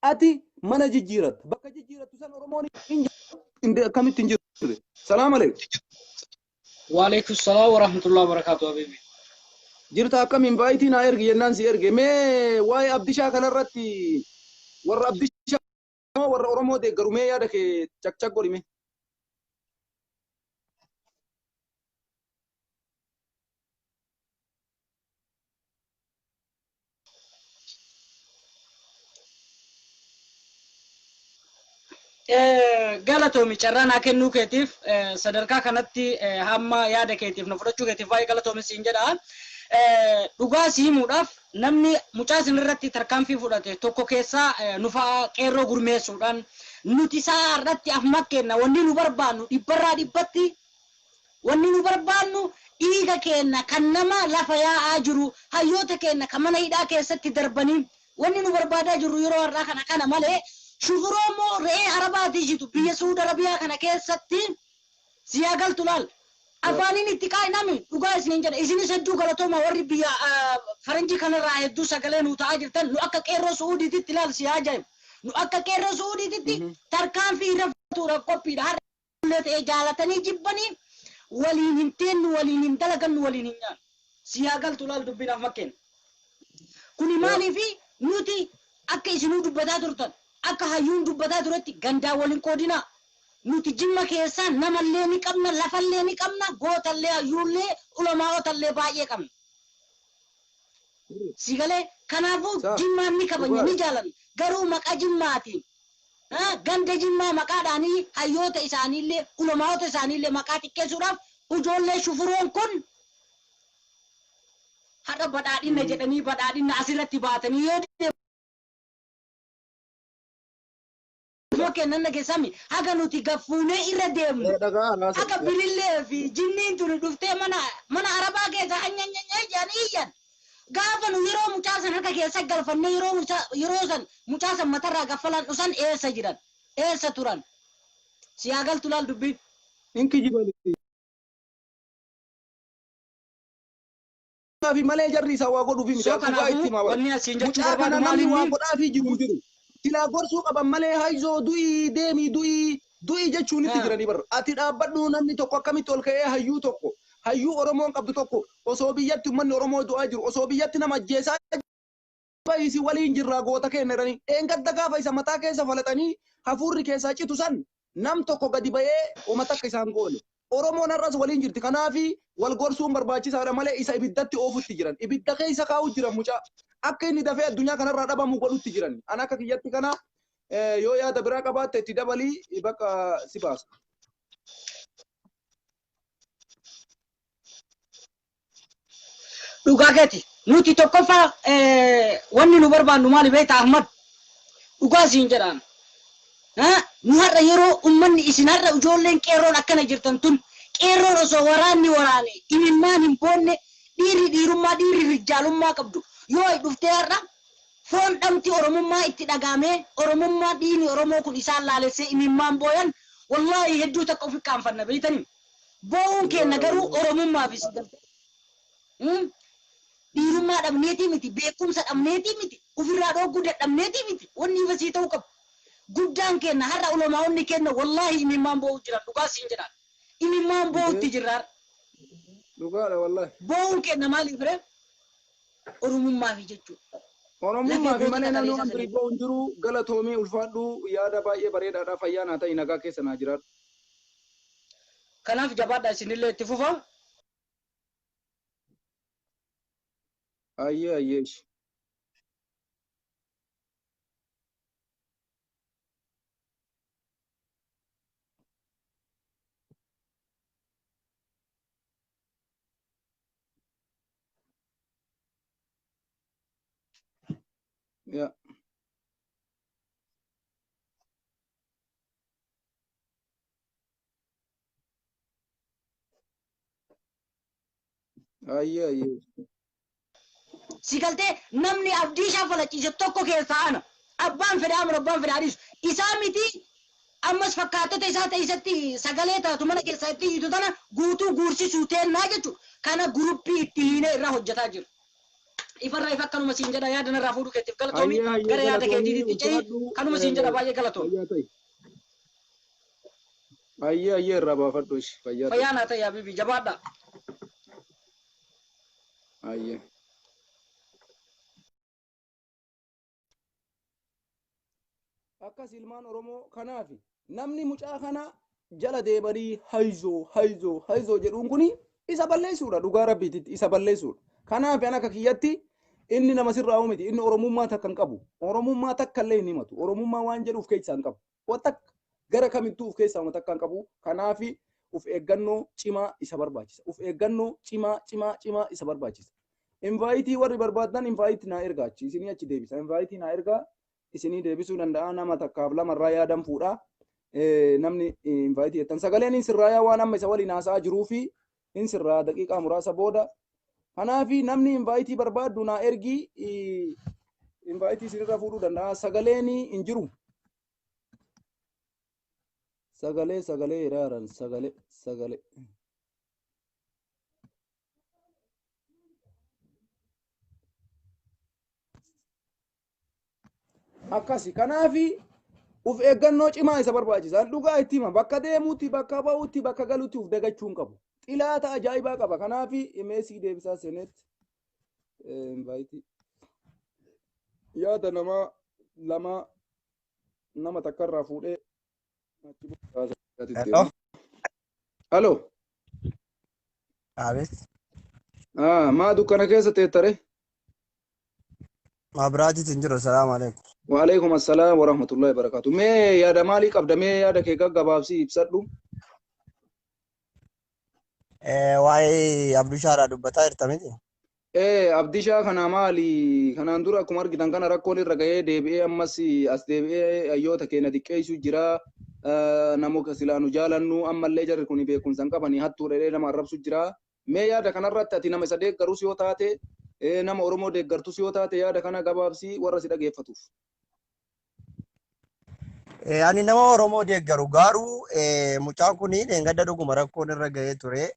Ati mana jijjiiratta. Bakka jijjiirattu san Oromoon hin jiru. Akkamitti hin jirre? Salaam alaikum. Waalaikum salaam wa rahmatullahi wa barakatuh habibi. Jirta, akkamiin baayitii naa ergi jennaan si erge. Mee waa'ee Abdishaa kanarratti warra Abdishaa Moo warra Oromoo deeggaru mee yaada kee cakcak godhime. Galatoomi, carraa naa kennuu keetiif, sadarkaa kanatti hamma yaada keetiif na fudhachuu keetiif baay'ee galatoomi siin jedha. Dhugaa si himuudhaaf, namni mucaa isin irratti tarkaanfii fudhate tokko keessaa nu fa'aa qeerroo gurmeessuudhaan nuti isaa irratti af makkeenna. Wanni nu barbaannu dhibbarraa dhibbatti, wanni nu barbaannu dhiiga keenna kan nama lafa yaa'aa jiru, hayyoota keenna kan mana hidhaa keessatti darbanii, wanni nu barbaadaa jirru yeroo har'aa kana malee, shufuroo immoo re'ee arabaatii jitu biyya Suudi Arabiyaa kana keessatti siyaa galtu laal. Afaaniin itti qaa'inami. Dhugaa isiniin jedha, isinis hedduu galatooma, warri biyya faranjii kanarraa hedduu sagalee nu ta'aa jirtan. Nu akka qeerroo Suudiititti, ilaal, si ajaa'ibu, nu akka qeerroo Suudiititti tarkaanfii irra fudhatuudhaaf qophiidha. Har'a illee ta'ee jaalatanii jibbanii waliin hin teennu, waliin hin dalagannu, waliin hin nyaannu. Siyaa galtu laal dubbiin af makkeen. Kuni maaliifi? Nuti akka isinuu dubbataa turtan, akka hayyuun dubbataa turetti, gandaa waliin qoodinaa. Nuti Jimma keessaa namallee ni qabna, lafallee ni qabna, gootallee, hayyuullee, ulamaa'otallee baay'ee qabna. Si galee? Kanaafuu Jimmaan ni kabajna, ni jaalanna. Garuu maqaa Jimmaatiin ganda Jimmaa maqaadhaanii hayyoota isaaniillee, ulamaa'ota isaaniillee maqaa xiqqeessuudhaaf ijoollee shufuroon kun har'a badhaadhina jedhanii badhaadhina asirratti baatanii yoo deemu kennan dhageessami, haga nuti gaffuunee irra deemnu haga bilillee fi jinniin tuni dhuftee mana arabaa keessa anyanyanya jedhanii iyyan. Gaafa nu yeroo mucaa san harka keessa galfannee, yeroo mucaa yeroo san mucaa san matarraa gaffalan dhusan, eessa jiran, eessa turan? Siyaa galtu laal dubbiin. Hin kijibani. Fi malee jarri isaa waa godhuufi miti. So Dhugaa itti kanaafuu himaa bara. wanni asiin jechuu Mucaa kana barbaadu namni waa maalinni godhaafii jiru hin jiru. Silaa gorsuu qaban malee hayzoo du'ii deemii du'ii du'ii jechuun itti jiranii bara. Ati dhaabbadhu, namni tokko akkamitti ol ka'ee hayyuu tokko, hayyuu Oromoon qabdu tokko, osoo biyyatti uummanni Oromoo du'aa jiru, osoo biyyatti nama ajjeesaa isi waliin jirraa, goota keenya jedhanii, dheengadda gaafa isa mataa keessa falaxanii hafuurri keessaa citu san nam tokko gadi ba'ee oma takka isaan goone. Oromoon har'as waliin jirti. Kanaafi wal gorsuun barbaachisaadha malee isa ibiddatti oofutti jiran. Ibidda keessa kaa'u jiran mucaa. Akka inni dafee addunyaa kanarraa dhabamu godhutti jiran. An akka kiyyatti kana yoo yaada biraa qabaatte itti dabalii, bakka si baasa. Dhugaa keeti. Nuti tokkoffaa wanni nu barbaannu maali beektaa, Ahmad? Dhugaa siin jedhaan. Nu har'a yeroo ummanni isin har'a ijoolleen qeerroon akkana jirtan tun, qeerroon osoo waraanni waraane imimmaan hin boonne, dhiirri dhiirummaa, dhiirri rijjaalummaa qabdu yoo dhuftee har'a foon dhamti Oromummaa itti dhagaamee, Oromummaa dhiini Oromoo kun isaan laalessee imimmaan booyan, wallaahi hedduu takka ofi qaanfanna beeytanii. Boo'uun keenya garuu Oromummaafis dhiirummaa dhabneetii miti, beekumsa dhabneetii miti, ofirraa dhooguu dadhabneetii miti. Wanni ifa sii ta'uu qabu. Guddaan keenya har'a ulamaa'onni keenya wallaahi imimmaan boo'uu jiran, dhugaa siin jedhaan. Imimmaan boo'utti jirra. Dhugaadha wallaahi. Boo'uun keenya maaliif ree? Oromummaafi jechuudha. Oromummaa fi Lafee malee gootota namni kaleessa waan birii sanii. boo'u hin jiru. Galatoomii, ulfaadhu, yaada baay'ee bareedaadha. Fayyaa naa ta'i, nagaa keessa naa jiraadhu. Kanaaf jabaadha, isinillee itti fufa. Ayyee ayyee. Yaa. Ayyee ayyee. Si galtee? Namni abdii isaa falachiise tokko keessaa ana. Abbaan fedhe amanu, abbaan fedhe adiisu. Isaa miti, ammas fakkaattota isaa ta'e isatti sagalee taatu mana keessaa itti iyyitu tana guutuu guursisuu teennaa jechuudha. Kana guruppii itti hiinee irraa hojjetaa jiru. Ifarraa ifa akkanuma siin jedha, yaada narraa fuudhuu keetiif galatoomi. Ayyee ayyee. Gara yaada galatoomii keetiitti ce'i, ulfaadhu. kanuma siin jedha, baay'ee galatoomi. Fayyaa ta'i. Ayyee ayyee, irraa baafadhu ishi, fayyaa ta'i. Fayyaa naa ta'e habibi, jabaadha. Ayyee. Akkas ilmaan Oromoo. Kanaafi namni mucaa kana jala deemanii hayzoo hayzoo hayzoo jedhuun kuni isa balleessuudha, dhugaa rabbiititti isa balleessuudha. Kanaaf an akka kiyyatti inni nama sirraa'u miti. Inni Oromummaa takka hin qabu. Oromummaa takka illee hin himatu. Oromummaa waan jedhu of keessaa hin qabu. Waan takka gara kamittuu of keessaa takka hin qabu. Kanaafi of eeggannoo cimaa isa barbaachisa. Of eeggannoo cimaa cimaa cimaa isa barbaachisa. Invite warri barbaadan invite naa ergaa, achi isinii achi deebisa. Invite naa ergaa, isinii deebisuu danda'a. Nama takkaaf lamarraa yaadan fuudha. Namni invite jettan sagaleen hin sirraayaa, waan amma isa waliin haasa'aa jiruu fi hin sirraa daqiiqaa muraasa booda. Kanaafi namni invite barbaaddu naa ergii, invite isinirra fuudhuu danda'a. Sagaleen hin jiru. Sagalee sagalee hiraaran sagalee sagalee. Akkasi, kanaafi uf eeggannoo cimaa isa barbaachisa. Dhugaa itti hima, bakka deemuutti, bakka ba'uutti, bakka galuutti uf dagachuu hin qabu. Xilaata ajaa'ibaa qaba. Kanaafi meesii deebisaa seenetti invite yaada namaa lama nama takkarraa fuudhee achi. Hello. Halo. Abeet. Maa dukkana keessa teettare? Maabiraatiitu hin jiru. Salaamu alaikum. Waalaikum assalaam warahmatullahi wabarakatuh. Mee yaada maalii qabda? Mee yaada kee gaggabaabsii ibsadhu. Waa'ee Abdushaadhaa dubbataa jirta miti? Ee, Abdishaa kana maali? Kanaan dura akkuma argitan kana rakkoon irra ga'ee deebi'ee ammas as deebi'ee hayyoota keenya xiqqeessuu jira. Namoota silaa nu jaalannu ammallee jarri kun beekumsa hin qabanii, hattuu dheedhee nama arrabsu jira. Mee yaada kanarratti ati nama isa deeggarus yoo taate, nama Oromoo deeggartus yoo taate, yaada kana gabaabsii warra si dhageeffatuuf. Ani nama Oromoo deeggaru, garuu mucaan kun dheengadda dhuguma rakkoon irra ga'ee ture.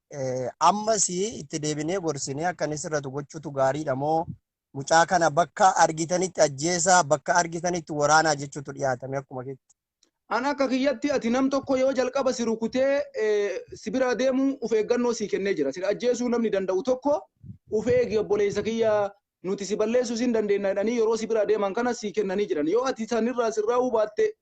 Ammas itti deebinee gorsinee akka inni sirratu gochuutu gaariidha moo mucaa kana bakka argitanitti ajjeesaa, bakka argitanitti waraanaa jechuutu dhiyaatame akkuma keetti? An akka kiyyatti ati nam tokko yoo jalqaba si rukutee si biraa deemu of eeggannoo si kennee jira. Si ajjeesuu namni danda'u tokko, uf eegi obboleessa kiyya, nuti si balleessuu sin dandeenya jedhanii yeroo si biraa deeman kana si kennanii jiran. Yoo ati sanirraa sirraa hubaatte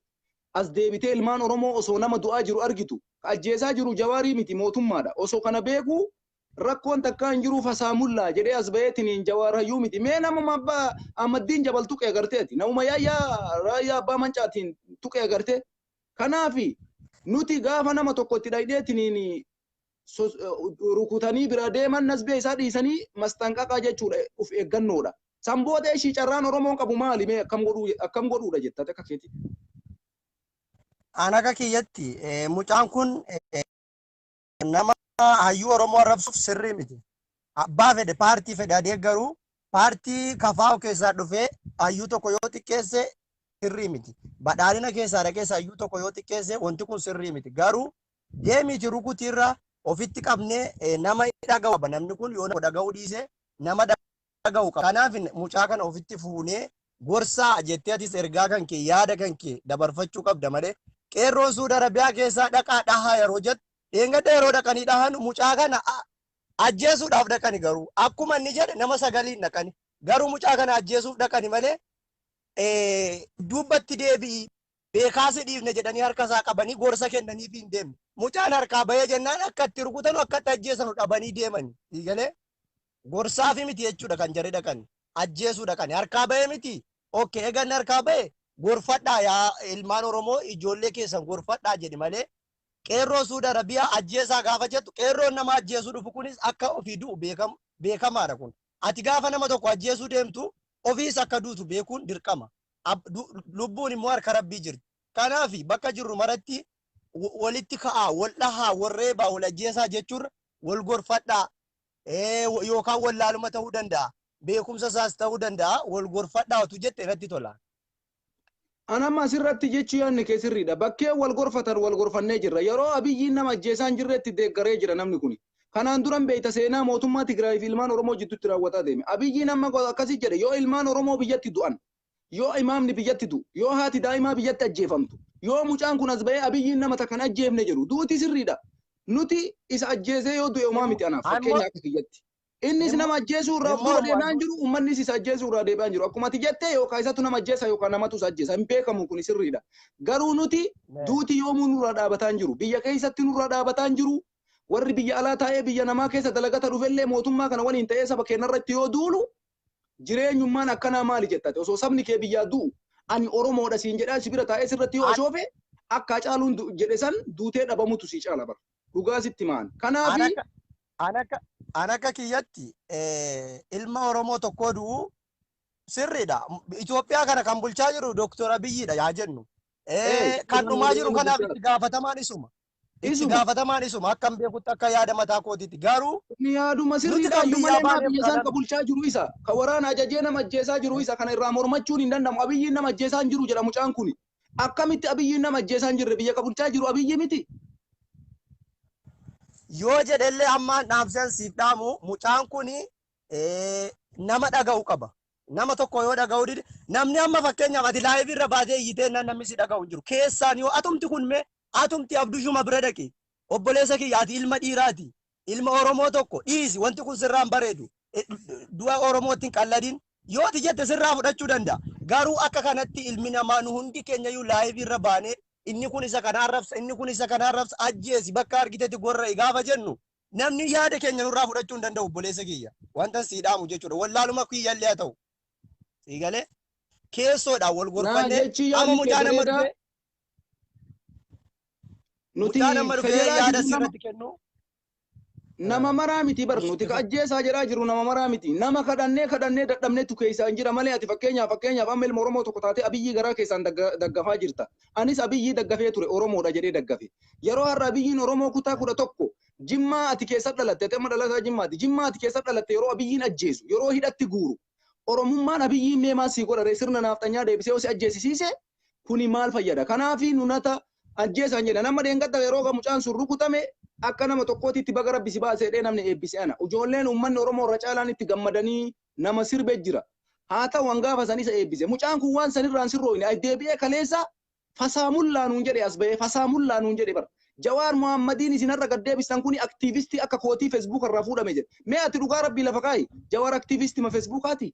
as deebitee ilmaan Oromoo osoo nama du'aa jiru argitu, ajjeesaa jiru Jawaarii miti, mootummaadha. Osoo kana beeku rakkoon takkaa hin jiru, fasaamullaa jedhee as baheetiin Jawaar hayyuu miti. Mee nama abbaa Ahmaddiin Jabal tuqee agarteeti. Namuma yaayyaa raayyaa abbaa mancaatiin tuqee agartee. Kanaafi nuti gaafa nama tokko itti dhaydeetiniin rukutanii bira deeman nasbee isaa dhiisanii mastanqaqaa jechuudha, uf eeggannoodha. San booda ishii carraan Oromoon qabu maali? Mee akkam godhuu, akkam godhuudha jetta akka keeti? An akka kiyyatti mucaan kun nama hayyuu Oromoo arrabsuuf sirrii miti. Abbaa fedhe, paartii fedhe adeeggaruu, paartii kafaa'u keessaa dhufee hayyuu tokko yoo xiqqeesse sirrii miti. Badhaadhina keessaa dhaqeessa hayyuu tokko yoo xiqqeesse wanti kun sirrii miti. Garuu deemiiti rukutiirra ofitti qabnee nama dhaga'u qaba. Namni kun yoo dhaga'uu dhiise nama dhaga'u qaba. Kanaaf mucaa kana ofitti fuunee gorsaa jettee atis ergaa kan kee, yaada kan kee dabarfachuu qabda malee qeerroon Suudi Arabiyaa keessaa dhaqaa dhahaa yeroo jettu, dheengadda yeroo dhaqanii dhahan mucaa kana ajjeesuudhaaf dhaqani, garuu akkuma inni jedhe nama sagaliin dhaqani, garuu mucaa kana ajjeesuuf dhaqani malee dubbatti deebi'i beekaasi dhiifne jedhanii harka isaa qabanii gorsa kennaniif hin deemne. Mucaan harkaa bahee jennaan akka itti rukutanu, akka itti ajjeesanu dhabanii deemani. Galee gorsaafi miti jechuudha kan jarri dhaqani. Ajjeesuu dhaqani. Harkaa bahee miti. Okay, egan harkaa bahee gorfadhaa, yaa ilmaan Oromoo, ijoollee keessan gorfadhaa jedhi malee qeerroo Suudi Arabiyaa ajjeesaa gaafa jettu, qeerroon nama ajjeesuu dhufu kunis akka ofii du'u beekamaadha kun. Ati gaafa nama tokko ajjeesuu deemtu ofiis akka duutu beekuun dirqama. Lubbuun immoo harka Rabbii jirti. Kanaaf bakka jirru maratti walitti ka'aa, wal dhahaa, wal reebaa, wal ajjeesaa jechuurra wal gorfadhaa, yookaan wallaaluma ta'uu danda'a. Beekumsa isaas ta'uu danda'a. Wal gorfadhaa otuu jette irratti tola. An amma asirratti jechuu yaadni kee sirriidha. Bakkee wal gorfatan wal gorfannee jirra. Yeroo Abiyyiin nama ajjeesaa hin jirretti deeggaree jira namni kuni. Kanaan duran beeyta, seenaa mootummaa Tigraay fi ilmaan Oromoo jidduutti raawwataa deeme. Abiyyiin amma akkasii jedhe, yoo ilmaan Oromoo biyyatti du'an, yoo imaamni biyyatti du'u, yoo haati daa'imaa biyyatti ajjeefamtu, yoo mucaan kun as bahee Abiyyiin nama takkan ajjeefne jedhu, duuti sirriidha. Nuti isa ajjeesee yoo du'e homaa miti anaaf fakkeenya akka kiyyatti. Innis Hin nama ajjeesuu irraa hin of dura mormu deebi'aa ani. hin jiru, uummannis isa ajjeesuu irraa deebi'aa hin jiru. Akkuma ati jette yookaan isatu nama ajjeesa yookaan namatu isa ajjeesa. Hin beekamu kun sirriidha. Garuu nuti duuti yoomuu nurraa dhaabataa hin jiru. Biyya keessatti nurraa dhaabataa hin jiru. Warri biyya alaa taa'ee biyya namaa keessa dalagata dhufellee mootummaa kana waliin ta'ee saba keenyarratti yoo duulu jireenyummaan akkanaa maali jettate osoo sabni kee biyyaa du'u ani Oromoodha siin jedhaa si bira taa'ee sirratti yoo ashoofe akka Hacaaluun jedhe san duutee dhabamutu sii caala bara. Dhugaa sitti maan. Kanaafi An akka kiyyatti ilma Oromoo tokkoo du'u sirriidha. Itoophiyaa kana kan bulchaa jiru Dooktor Abiyyiidha yaa jennu. Kan dhumaa jiru kanaaf itti gaafatamaan isuma. Itti gaafatamaan isuma akkam beekutti akka yaada mataa kootiitti garuu Inni yaaduma nuti sirriidha kan iyyuu biyyaa malee maa baaneef biyya isaan kanan ka bulchaa jiru isa. Ka waraana ajajee nama ajjeesaa jiru isa. Kana irraa mormachuun hin danda'amu. Abiyyiin nama ajjeesaa hin jiru jedha mucaan kuni. Akkamitti Abiyyiin nama ajjeesaa hin jirre biyya ka bulchaa jiru Abiyyi miti? Yoo jedhellee ammaan dhaamseen siif dhaamu mucaan kuni nama dhaga'u qaba. Nama tokko yoo dhaga'u dide namni amma fakkeenyaaf ati live irra baatee iyyitee namni si dhaga'u hin jiru. Keessaan yoo atumti kun mee atumti Abdushuma bira dhaqi. Obboleessa kiyya ati ilma dhiiraati. Ilma Oromoo tokko dhiisi wanti kun sirraan bareedu. Du'a Oromootti hin qalladin. Yoo ati jette sirraa fudhachuu danda'a. Garuu akka kanatti ilmi namaa nu hundi keenyayyuu live irra baanee inni kun isa kana arrabsa inni kun isa kana arrabsa ajjeesi bakka argitetti gorra'i gaafa jennu namni yaada keenya nurraa fudhachuu hin danda'u obboleessa kiyya. Wanta sii dhaamu jechuudha. Wallaaluma kiyyallee haa ta'u. Sii galee keessoodhaan wal Naa gorfannee jechi amma yaadni kee mucaa nama bareedaa dhufee nuti mucaa nama ka dhufee jedhaa yaada jirru nama sirratti kennu. nama maraa miti bar nuti ka ajjeesaa jedhaa jiru nama maraa miti. Nama kadhannee kadhannee dadhabneetu keessaa hin jira malee ati fakkeenyaaf amma ilma Oromoo tokko taatee Abiyyii garaa keessaan daggafaa jirta. Anis Abiyyii daggafee ture Oromoodha jedhee daggafe. Yeroo har'a Abiyyiin Oromoo kutaa 11 Jimmaa ati keessa dhalatte ati amma dhalataa Jimmaati. Jimmaa ati keessa dhalatte yeroo Abiyyiin ajjeesu yeroo hidhatti guuru Oromummaan Abiyyiin mee maal sii godha sirna naafxanyaa deebisee yoo si ajjeesisiise kuni maal fayyada? Kanaafi nunata ajjeesaan jedha. Nama dheengadda yeroo mucaan sun rukutame akka nama tokkootitti baga rabbi si baasee jedhee namni eebbise ana. Ijoolleen uummanni Oromoo irra caalaan itti gammadanii nama sirbe jira. Haa ta'u hangaafa san isa eebbise. Mucaan kun waan sanirraan sirrooyne deebi'ee kaleessa fasaamullaa nuun jedhe as ba'ee fasaamullaa nuun jedhe bara. Jawaar Muhammadiin isin har'a gad deebistan kuni aktiivistii akka kootii Feesbuuk irraa fuudhame jedhe. Mee ati dhugaa rabbii lafa kaa'i. Jawaar aktiivistii ma Feesbuukaati?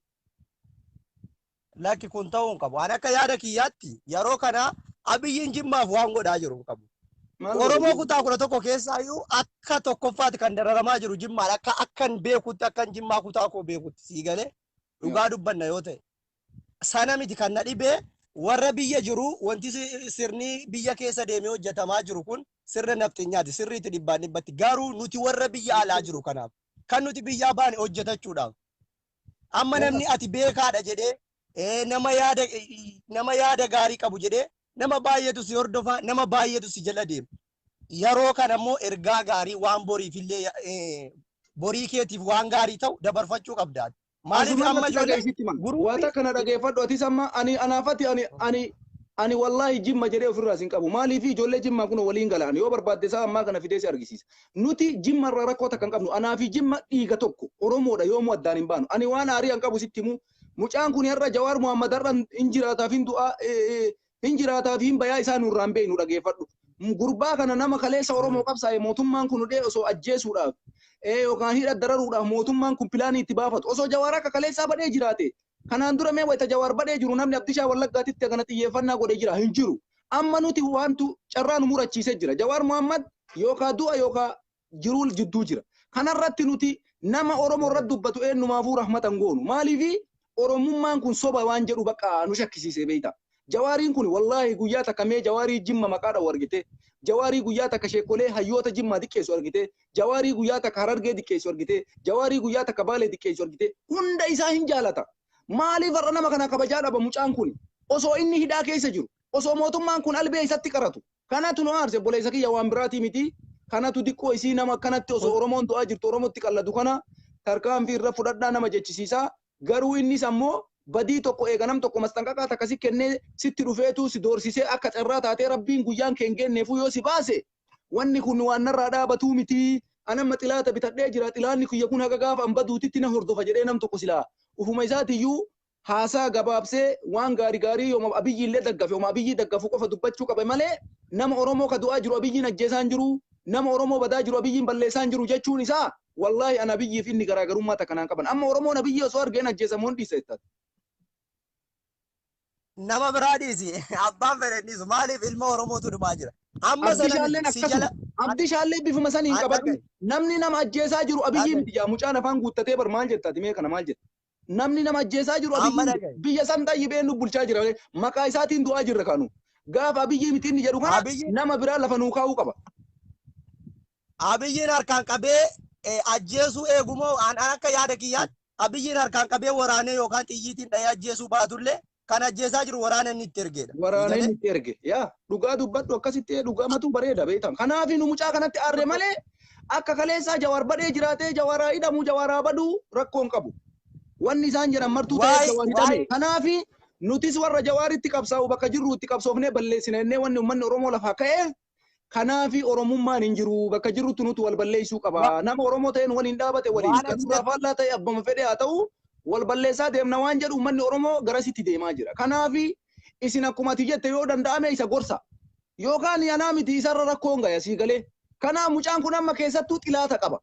Lakki kun ta'uu hin qabu. Ani akka yaada kiyyaatti yeroo kana Abiyyiin Jimmaaf waan godhaa jiru hin qabu. Oromoo kutaa 11 keessaayyuu akka tokkoffaatti kan dararamaa jiru Jimmaadha. Akka akkan beekutti akkan Jimmaa kutaa koo beekutti sii galee dhugaa dubbanna yoo ta'e. Sana miti kan na dhibee warra biyya jiru wanti sirni biyya keessa deemee hojjetamaa jiru kun sirna nafxinyaati. Sirriitti dhibbaan dhibbatti. Garuu nuti warra biyya alaa jiru kanaaf kan nuti biyyaa baane hojjetachuudhaaf. Amma namni ati beekaadha jedhee nama yaada gaarii qabu jedhee nama baay'eetu si hordofa nama baay'eetu si jala deema. Yeroo kana immoo ergaa gaarii waan boriifillee borii keetiif waan gaarii ta'u dabarfachuu qabda. Maaliif amma ijoollee Wanta kana dhageeffadhu atis amma ani anaafati ani ani ani wallahi Jimma jedhee ofirraa sin qabu. Maaliif ijoollee Jimmaa kun waliin galaan yoo barbaadde isaa ammaa kana fidee si argisiisa. Nuti Jimma irraa rakkoo takka hin qabnu. Anaa fi Jimma dhiiga tokko Oromoodha yoomuu addaan hin baanu. Ani waan aarii hin qabu sitti himu. Mucaan kun har'a Jawaar Muhammad har'a hin jiraataaf hin du'aa hin jiraataaf hin bayaa isaa nurraa hin beeknu dhageeffadhu. Gurbaa kana nama kaleessa Oromoo qabsaa'e mootummaan kun hudhee osoo ajjeesuudhaaf yookaan hidha dararuudhaaf mootummaan kun pilaanii itti baafatu osoo Jawaar akka kaleessaa badhee jiraate. Kanaan dura mee wayita Jawaar badhee jiru namni Abdishaa Wallaggaatitti kana xiyyeeffannaa godhee jira hin jiru. Amma nuti wantu carraa nu murachiisee jira. Jawaar Muhammad yookaan du'a yookaan jiruu jidduu jira. Kanarratti nuti nama Oromoo irratti dubbatu eenyumaafuu rahmatan goonu. Maaliifi Oromummaan kun soba waan jedhu bakka nu shakkisiisee beekta. Jawaariin kun wallaahi guyyaa takka mee Jawaarii Jimma maqaa dha'u argite. Jawaarii guyyaa takka sheekolee hayyoota Jimmaa diqqeessu argite. Jawaarii guyyaa takka Harargee diqqeessu argite. Jawaarii guyyaa takka Baalee diqqeessu argite. Hunda isaa hin jaalata. Maaliif har'a nama kana kabajaa dhaba mucaan kun? Osoo inni hidhaa keessa jiru. Osoo mootummaan kun albee isatti qaratu. Kanatu nu aarse obboleessa kiyya waan biraatii miti. Kanatu diqqoo isii nama kanatti osoo Oromoon du'aa jirtu Oromootti qalladu kana tarkaanfii irra fudhadhaa nama jechisiisaa. Garuu innis ammoo badii tokko eega nam tokko mastanqaqaa takka si kennee sitti dhufeetu si doorsisee akka carraa taatee rabbiin guyyaan kee hin kenneefuu yoo si baase wanni kun waan narraa dhaabatuu miti. Anamma xilaata bitadhee jira xilaanni kiyya kun haga gaafa an baduutitti na hordofa jedhee nam tokko silaa ufuma isaatiyyuu haasaa gabaabsee waan gaarii gaarii yooma Abiyyi illee daggafe yooma Abiyyi daggafu qofa dubbachuu qabe malee nama Oromoo ka du'aa jiru Abiyyiin ajjeesaan jiru nama Oromoo badaa jiru Abiyyiin balleessaan jiru jechuun isaa Wallaahi ana Abiyyiif inni garaagarummaa takka naan qaban. Amma Oromoon Abiyyi osoo argeen ajjeesamoo hin dhiisa jettaati. Nama biraa dhiisi, abbaan fedhe hin dhiisu. Maaliif? Ilma Oromootu dhumaa jira. Amma sana Abdishaalleen miti si jala. Akkasuma. Abdishaallee bifuma saniin An qabadhu. dhagaye. Namni nama ajjeesaa jiru Abiyyi Dhagaye. miti yaa mucaan afaan guuttatee bar maal jettaati mee kana maal jetta? Namni nama ajjeesaa jiru Abiyyi Amma miti. dhagaye. Biyya san xayyibee nu bulchaa jira malee maqaa isaatiin du'aa jirra kanu. Gaafa Abiyyi miti inni jedhu kana Abiyyi nama biraa lafa nuu kaa'uu qaba. Abiyyiin harkaan qabee ajjeesuu eegumoo an akka yaada kiyyaatti Abiyyiin harkaan qabee waraanee yookaan xiyyiitiin dhahee ajjeesuu baatullee kan ajjeesaa jiru waraana inni itti ergeedha. Waraana Galee? inni itti erge. Yaa dhugaa dubbadhu akkasitti dhugamatu bareeda beektan. Kanaaf nu mucaa kanatti aarre malee akka kaleessaa Jawaar badee jiraatee Jawaaraa hidhamu Jawaaraa baduu rakkoon qabu. Wanni isaan jedhan martuu ta'ee Waa'ee Jawaar hidhame. waa'ee Kanaaf nutis warra Jawaaritti qabsaa'u bakka jirru itti qabsoofnee balleessina jennee wanni uummanni Oromoo lafaa ka'ee kanaafi Oromummaan hin jiru bakka jirrutti nuti wal balleessuu qaba. Nama Oromoo ta'een waliin dhaabate waliin waan kan ati nurraa jettu faallaa ta'e abbama fedhe haa ta'u wal balleessaa deemna waan jedhu uummanni Oromoo garasitti deemaa jira. Kanaafi isin akkuma ati jette yoo danda'ame isa gorsa. Yookaan anaa miti isarra rakkoon gaya sii galee. Kanaaf mucaan kun amma keessattuu xilaata qaba.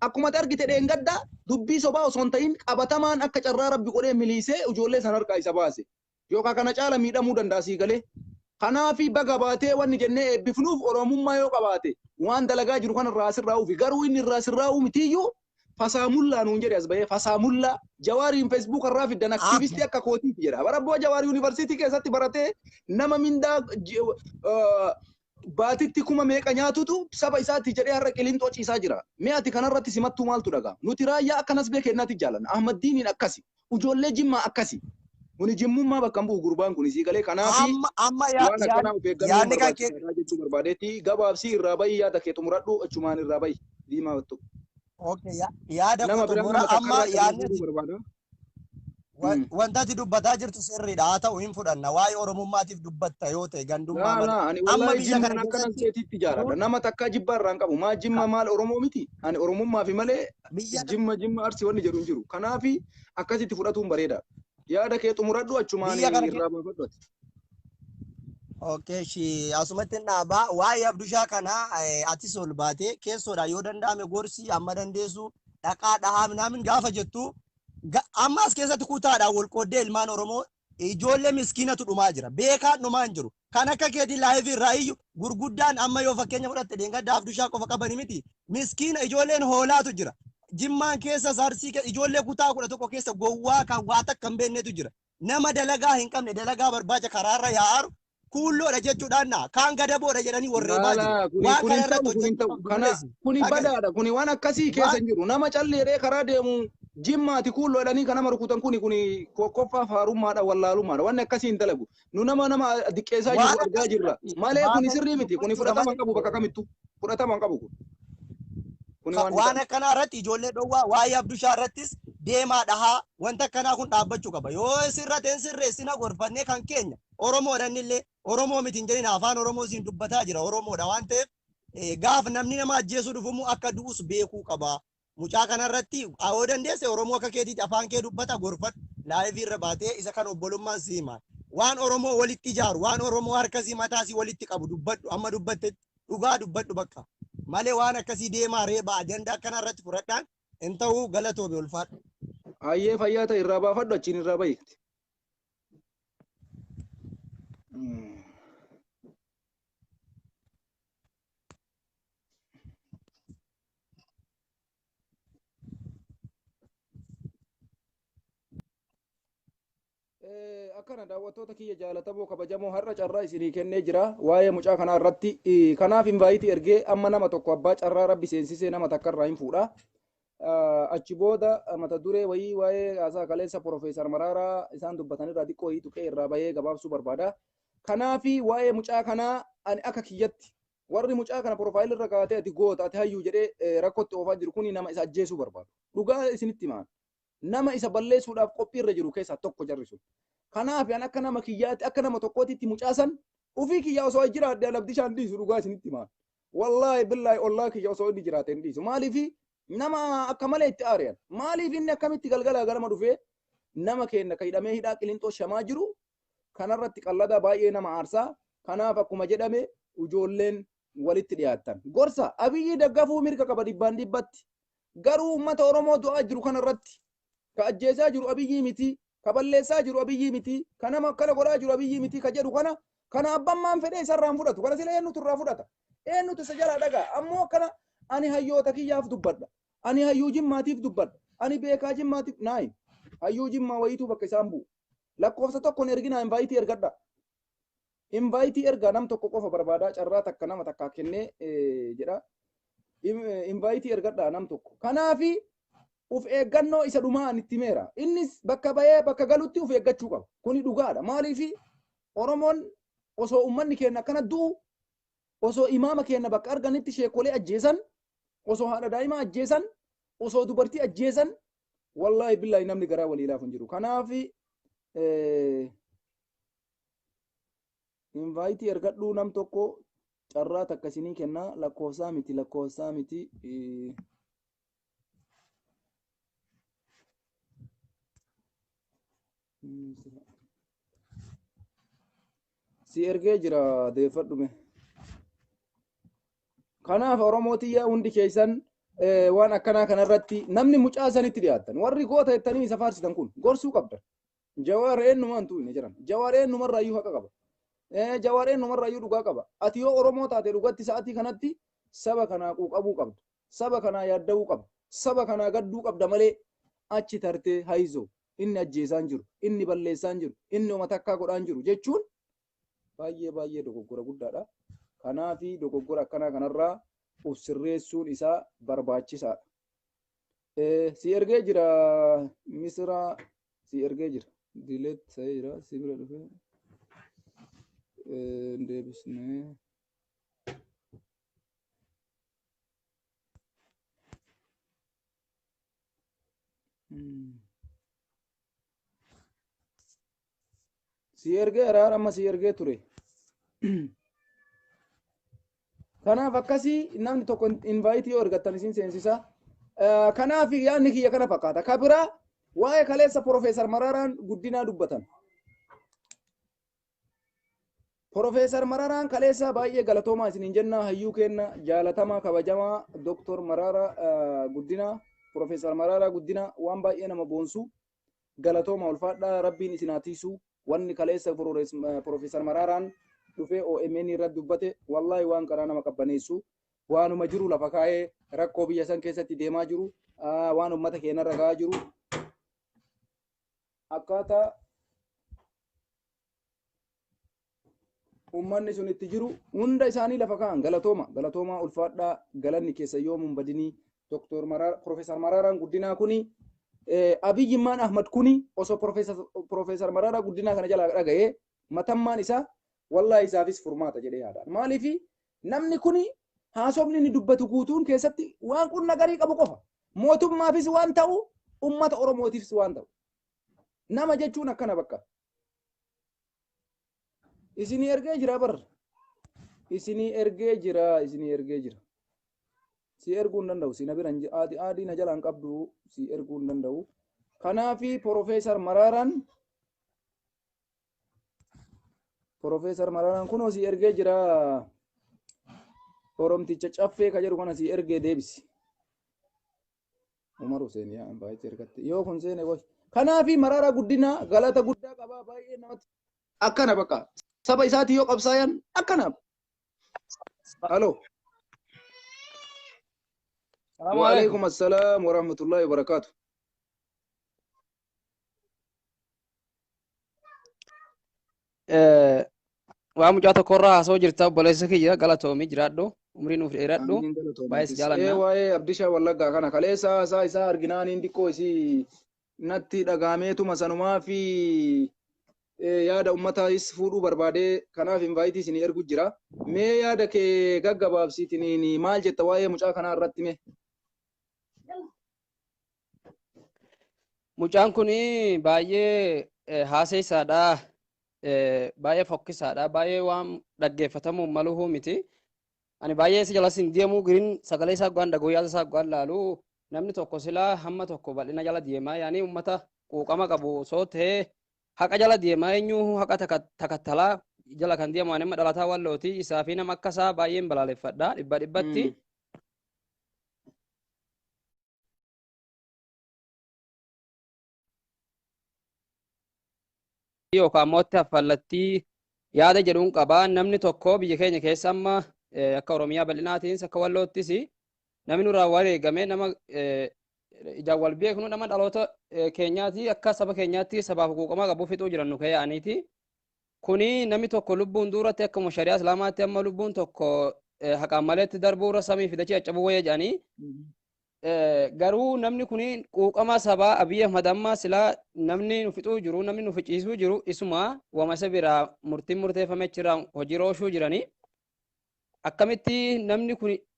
Akkuma ati argite dheengadda dubbii sobaa osoo hin ta'in qabatamaan akka carraa rabbi godhee miliisee ijoollee san harkaa isa baase. Yookaan kana caala miidhamuu danda'a sii galee. Kanaafi baga baatee wanni jennee eebbifnuuf Oromummaa yoo qabaate waan dalagaa jiru kana irraa sirraa'uufi garuu inni irraa sirraa'uu mitiyyuu fasaamullaa nuun jedhe as bahee fasaamullaa Jawaariin Facebook irraa fiddan aktiivistii akka kootiiti jedha. Barabboo Jawaar yuunivarsiitii keessatti baratee nama mindaa baatitti kuma meeqa nyaatutu saba isaatti jedhee har'a Qilinxoo ciisaa jira. Mee ati kanarratti simattuu maaltu dhagaa? Nuti raayyaa akkanas beekennatti jaalanna. Ahmaddiiniin akkasi. Ijoollee Jimmaa akkasi. Kuni jimmummaa bakka hin bu'u gurbaan kun isii galee kanaafi Amma amma waan akkanaa of eeggannoon yaadni kan kee barbaachisaadha jechuu barbaadeetti gabaabsii irraa bahi yaada kee xumuradhu achumaan irraa bahi diimaa wattu. Okay, yaada Nama koo biraa xumura nama takka amma irraa carraa yaadni fuudhuu barbaada. Wanta ati dubbataa jirtu sirriidha haa ta'u hin fudhanna waa'ee Oromummaatiif dubbatta yoo ta'e gandummaa Laa malee laa ani amma wallaahi biyya jimmaan kana akkanas keessatti keetiitti jaaladha. Nama takka jibba irraa hin qabu. Maa jimma maal Oromoo miti? Ani Oromummaa fi malee biyya jimma jimma Arsii wanni jedhu hin jiru. Kanaafi akkasitti fudhatuun bareeda. Yaada kee xumuradhu achumaan biyya kana irraa baafadhu ati. Okay, shi asumatti hin dhaabaa. Waa'ee Abdushaa kana atis ol baatee keessoodha yoo danda'ame gorsi amma dandeessu dhaqaa dhahaa minaamin gaafa jettu amma as keessatti kutaadhaan wal qooddee ilmaan Oromoo ijoollee miskiinatu dhumaa jira. Beekaan dhumaa hin jiru. Kan akka keetii live irraa iyyuu gurguddaan amma yoo fakkeenya fudhatte dheengadda Abdushaa qofa qabani miti. Miskiina ijoolleen hoolaatu jira. Jimmaan keessa Arsii keessa ijoollee kutaa 11 keessa gowwaa kan waa takka hin beeknetu jira. Nama dalagaa hin qabne dalagaa barbaacha karaarra yaa'aru kuulloodha jechuudhaan naa kaan gadaboodha jedhanii warreebaa jiru. Laalaa kuni Waan kun kana hin irratti ta'u kun hin hojjechuu ta'u qabdu kana buleessi. kuni Dhaga'i. badaadha kuni waan akkasii keessa Waan hin jiru nama calleedhee karaa deemu jimmaati kuulloo jedhanii kan nama rukutan kuni kuni kokkoffaa faarummaadha wallaalummaadha wanni akkasii hin dalagu nu nama nama diqqeessaa waan jirru argaa akkasii jirra irratti malee kuni baatanii sirrii miti kuni dubbachuudha fudhatama malee hin qabu bakka kamittu fudhatama hin qabu kun kuni waan hin waan taane. akkanaa irratti ijoollee dhowwaa waa'ee Abdushaa irrattis deemaa dhahaa wanta akkanaa kun dhaabbachuu qaba. Yoo sirra ta'e sirreessina gorfannee kan keenya Oromoodha innillee Oromoo miti hin jedhin afaan Oromoo siin dubbataa jira Oromoodha waan ta'eef gaaf namni nama ajjeesuu dhufumu akka du'us beekuu qaba. Mucaa kanarratti yoo dandeesse Oromoo akka keetiitti afaan kee dubbata gorfadhu live irra baatee isa kan obbolummaan si hima. Waan Oromoo walitti ijaaru waan Oromoo harkasii mataasii walitti qabu dubbadhu amma dubbattetti dhugaa dubbadhu bakka. Malee waan akkasii deemaa reebaa ajandaa akkana irratti fudhadhaan hin ta'uu galatoomi ulfaadhu. Hayyee fayyaa ta'e irraa baafadhu achiin irraa bahi. Akkana daawwattoota kiyya jaalatamoo kabajamoo har'a carraa isinii kennee jira waa'ee mucaa kanaa irratti kanaaf invite ergee amma nama tokko abbaa carraa rabbi seensisee nama takka irraa hin fuudha. Achi booda mata duree wayii waa'ee haasaa kaleessa Profeesar Maraaraa isaan dubbatan irraa xiqqoo wayii tuqee irraa bahee gabaabsuu barbaada. Kanaafi waa'ee mucaa kanaa ani akka kiyyatti warri mucaa kana profile irra kaa'atee ati goota ati hayyuu jedhee rakkootti oofaa jiru kuni nama isa ajjeesuu barbaadu. Dhugaa isinitti himaan. Nama isa balleessuudhaaf qophii irra jiru keessaa tokko jarri sun. Kanaaf an akka nama kiyyaatti akka nama tokkootitti mucaasan ofii kiyyaa osoo jiraadhe an Abdishaan dhiisu dhugaa isinitti himaan. Wallaahi billaahi ollaa kiyya osoo inni jiraate hin dhiisu. Maaliifi nama akka malee itti aari'an. Maaliif inni akkamitti galgalaa galama dhufee nama keenya ka hidhamee hidhaa Qilinxoo shamaa jiru kanarratti qallada baay'ee nama aarsaa. Kanaaf akkuma jedhame ijoolleen walitti dhiyaattan. Gorsa Abiyyi daggafuu mirga qaba dhibbaan dhibbatti. Garuu uummata Oromoo du'aa jiru kana irratti ka ajjeesaa jiru Abiyyii miti, ka balleessaa jiru Abiyyii miti, ka nama akkana godhaa jiru Abiyyii miti ka jedhu kana kana abbammaan fedhee isarraa hin fudhatu. Kana sila eenyutu irraa fudhata? Eenyutu isa jalaa dhagaa? Ammoo kana ani hayyoota kiyyaaf dubbadha. Ani hayyuu Jimmaatiif dubbadha. Ani beekaa Jimmaatiif naayi. Hayyuu Jimmaa wayiituu bakka isaan bu'u. Lakkoofsa tokkoon erginaa invaayitii ergadha. Invaayitii ergaa nam tokko qofa barbaadaa carraa takka nama takkaa kennee jedha. Invaayitii ergadhaa nam tokko. Kanaafi uf eeggannoo isa dhumaa ani itti himeera. Innis bakka bahee bakka galutti uf eeggachuu qaba. Kuni dhugaadha. Maaliifi Oromoon osoo uummanni keenya akkana du'u, osoo imaama keenya bakka arganitti sheekolee ajjeesan, osoo haadha daa'imaa ajjeesan, osoo dubartii ajjeesan, wallaahi billaahi namni garaa walii laafu hin jiru. Kanaafi invaayitii ergadhuu nam tokko carraa takka isinii kennaa lakkoofsaa miti lakkoofsaa miti. Si ergee jira deeffadhume. Kanaaf Oromoo tiyyaa hundi keessan waan akkanaa kanarratti namni mucaa sanitti dhiyaattan warri goota jettanii isa faarsitan kun gorsuu qabdan. Jawaar eenyumaan tuqne jiran. Jawaar eenyumarraayyuu haqa qaba. Jawaar eenyumarraayyuu dhugaa qaba. Ati yoo Oromoo taate dhugatti sa'atii kanatti saba kanaa quuqamuu qabda. Saba kanaa yaadda'uu qabda. Saba kanaa gadduu qabda malee achi tartee hayizoo inni ajjeesaan jiru, inni balleessaan jiru, inni oma takkaa godhaan jiru jechuun baay'ee baay'ee dogoggora guddaadha. Kanaafi dogoggora akkanaa kanarraa of sirreessuun isaa barbaachisaadha. Si ergee jira Misira si ergee jira. Dileet ta'ee jira si bira dhufee hin deebisnee. Si ergee araara amma si ergee ture. Kanaaf akkasii namni tokko invaayitii yoo ergattan isin seensisa. Kanaaf yaadni kiyya kana fakkaata. Ka biraa waa'ee kaleessa Profeesar Maraaraan Guddinaa dubbatan. Profeesar Mararaan kaleessa baay'ee galatoomaa isiniin jenna hayyuu keenna jaalatamaa kabajamaa Dooktor Mararaa Guddinaa Profeesar Mararaa Guddinaa waan baay'ee nama boonsu galatooma ulfaadhaa rabbiin isin haa tiisu wanni kaleessa Profeesar Mararaan dhufee OMN irratti dubbate wallaahi waan karaa nama qabbaneessu waanuma jiru lafa kaa'ee rakkoo biyya san keessatti deemaa jiru waan uummata keenyarra gahaa jiru akkaataa ummanni sun itti jiru hunda isaanii lafa kaa'an galatooma galatoomaa ulfaadhaa galanni keessa yoomuun badinii Dr. Maraara Profeesar Maraaraan Guddinaa kuni Abiyyimmaan Ahmad kuni osoo Profeesar Maraaraa Guddinaa kana jalaa dhaga'ee matammaan isaa wallaahi isaafis furmaata jedhee yaada. Maaliif namni kuni haasofni inni dubbatu guutuun keessatti waan qunna garii qabu qofa. Mootummaafis waan ta'u ummata Oromootiifis waan ta'u. Nama jechuun akkana bakka. Isinii ergee jira bar. Isinii ergee jira, isinii ergee jira. Si erguu hin danda'u, si na bira hin aadii aadii na jalaan qabdu si erguu hin danda'u. Kanaafi Profeesar Maraaraan Profeesar Maraaraan kunoo si ergee jira. Oromticha caffee ka jedhu kana si ergee deebisi. Umar Hussein yaa baay'ee ergatte. Yoo kun seene qoy. Kanaafi Maraaraa Guddinaa galata guddaa qabaa baay'ee namatti akkana bakka saba isaatii yoo qabsaayan akkana. Halo. Salaamu Wa alaikum. alaikum assalaam wa rahmatullahi wa barakaatu. Waa mucaa tokkorraa haasoo jirta obboleessa kiyya galatoomii jiraadhu umrii nuuf dheeradhu Amiin galatoomi baay'ee si atis. jaalanna. Waa'ee Abdishaa Wallaggaa kana kaleessa haasaa isaa arginaaniin xiqqoo isii natti dhagaameetuma sanumaa fi yaada ummataayis fuudhuu barbaadee kanaaf invaayitii isinii ergu jira. Mee yaada kee gaggabaabsiitiniin maal jetta waa'ee mucaa kanaa irratti mee? Mucaan kun baay'ee haaseessaadha. Baay'ee fokkisaadha. Baay'ee waan dhaggeeffatamuu maluhuu miti. Ani baay'ee isa jalas hin deemu giriin sagalee isaa guaan dhaguu yaada isaa guaan laalu namni tokko silaa hamma tokko bal'ina jala deemaa yaani uummata quuqama qabu osoo ta'ee haqa jala deemaa eenyu haqa takattalaa jala kan deemu ani amma dhalataa wallooti isaa fi nama akka isaa baay'een balaaleffadha dhibba dhibbatti. yookaan immoo itti haffallattii yaada jedhuun qaba. Namni tokko biyya keenya keessa amma akka Oromiyaa bal'inaatiinis akka Walloottis namni nurraa wareegame nama ijaan wal beeknu, nama dhaloota keenyaati, akka saba keenyaatti sabaaf quuqamaa qabu fixuu jiran nu keeyyaaniiti. Kuni namni tokko lubbuun duratti akkuma shari'aa islaamaatti amma lubbuun tokko haqaan maleetti darbuurra samii fi dachee caccabuu wayya jedhanii. Garuu namni kuni quuqama sabaa Abiy Ahmad amma silaa namni nu fixuu jiru, namni nu ficiisuu jiru isuma wama isa biraa murtiin murteeffame achirraa hojii rooshuu jiranii. Akkamitti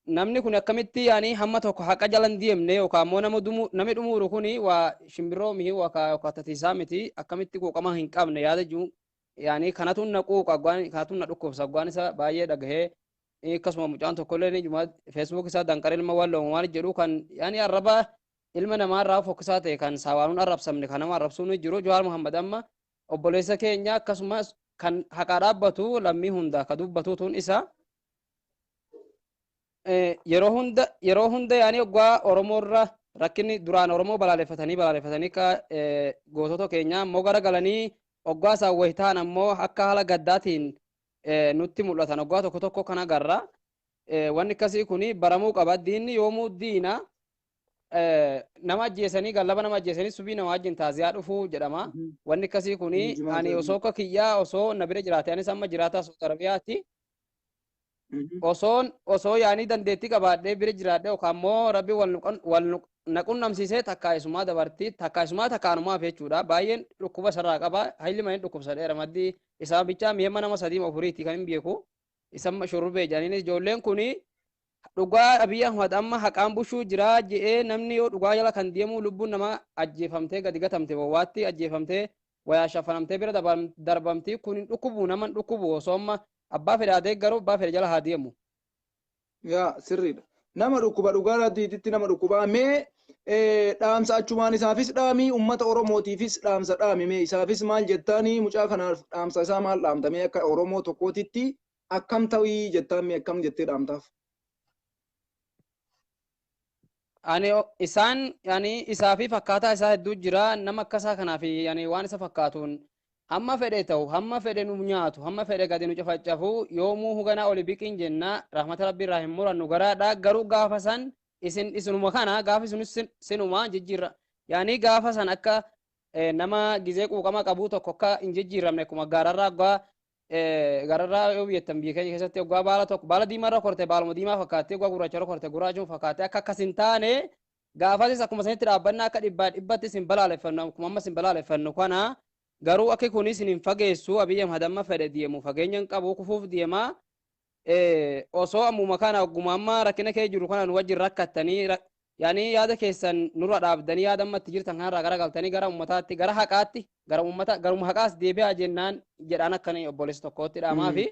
namni kun akkamitti yaani hamma tokko haqa jala hin deemne yookaan immoo nama dumu namni dhumuuru kuni waa shimbirroo mihi yookaan tatiisaa miti, akkamitti quuqama hin qabne yaada jiru yaani kanatu na quuqa, kanatu na dhukkubsa gwaan isa baay'ee dhagahee. Akkasuma mucaan tokkollee ni juma Facebook isaa danqara ilma Walloo maal jedhu kan yaani arraba ilma namaarraa fokkisaa ta'e kan saawaanuun arrabsamne kan nama arrabsuun ni jiru. Jawaar Muhammad amma obboleessa keenya, akkasumas kan haqaa dhaabbatu, lammii hunda ka dubbatuutuun isa yeroo hunda yaani oggaa Oromoorra rakkinni duraan Oromoo balaaleffatanii akka gootota keenya ammoo gara galanii oggaa isaan wayitaan ammoo akka haala gaddaatiin nutti mul'atan oggaa tokko tokko kan agarra. Wanni akkasii kuni baramuu qaba. Diinni yoomuu diina. Nama ajjeesanii gallaba, nama ajjeesanii subii nama wajjin taaziyaa dhufuu jedhama. Wanni akkasii kuni ani osoo akka kiyyaa osoo na bira jiraate, anis amma jiraataa Saudi Arabiyaatti, osoo yaanii dandeettii qabaadhee bira jiraadhe yookaan immoo rabbi wal na qunnamsiisee takkaa isumaa dabartii takkaa isumaa takkaanumaaf jechuudha. Baay'een dhukkuba isarraa qaba. Hayli malee dhukkubsa dheera maddii isaa bichaa mi'eemma nama sadii afuriitti kan hin beeku. Isa shurrubbee jedhaniin ijoolleen kuni dhugaa Abiy Ahmad amma haqaan bushuu jira je'ee namni yoo dhugaa jala kan deemu lubbuun nama ajjeefamtee gadi gatamte, bowwaatti ajjeefamtee, wayaa shafanamtee bira darbamti, kun hin dhukkubu, nama hin dhukkubu osoo amma abbaa fedhe haa deeggaru, abbaa fedhe jala haa deemu. Yaa, sirriidha. Nama dhukkuba, dhugaa rabbiititti nama dhukkuba. Mee dhaamsa achumaan isaafis dhaamii, uummata Oromootiifis dhaamsa dhaami. Mee isaafis maal jettaanii, mucaa kanaaf dhaamsa isaa maal dhaamta? Mee akka Oromoo tokkootitti akkam ta'ii jettaan, mee akkam jettee dhaamtaaf? Ani isaan yani isaa fi fakkaataa isaa hedduu jira. Nama akkasaa kanaaf yani waan isa fakkaatuun hamma fedhe ta'u, hamma fedhe nu nyaatu, hamma fedhe gadi nu cafacafu, yoomuu huganaa oli biqin jenna. Rahmata rabbii irraa hin murannu garaadha. Garuu gaafa san isin isinuma kana gaafa isin sinuma jijjiirra yaani gaafa san akka nama gizee quuqama qabu tokko akka hin jijjiiramne, akkuma gaararraa oggaa gaararraa yoo biyyattan biyya keenya keessatti oggaa baala tokko baala diimaarra korte baaluma diimaa fakkaatti, oggaa gurraacharra korte gurraachuma fakkaatti, akka akkas hin taane gaafasis akkuma sanitti dhaabbannaa akka dhibbaa dhibbatti isin balaaleffannu akkuma amma isin balaaleffannu kana. Garuu akki kun isin hin fageessu. Abiyyi Ahmad amma fedhe deemu fageenya hin qabu, kufuuf deema. Osoo ammuma kana ogguma amma rakkina kee jiru kana nu wajjin rakkattanii yaani yaada keessan nurra dhaabdanii, yaada amma itti jirtan kanarraa gara galtanii gara ummataatti, gara haqaatti, gara ummata, garuma haqaas deebi'aa jennaan jedhaan akkana obboleessa tokkootti dhaamaa fi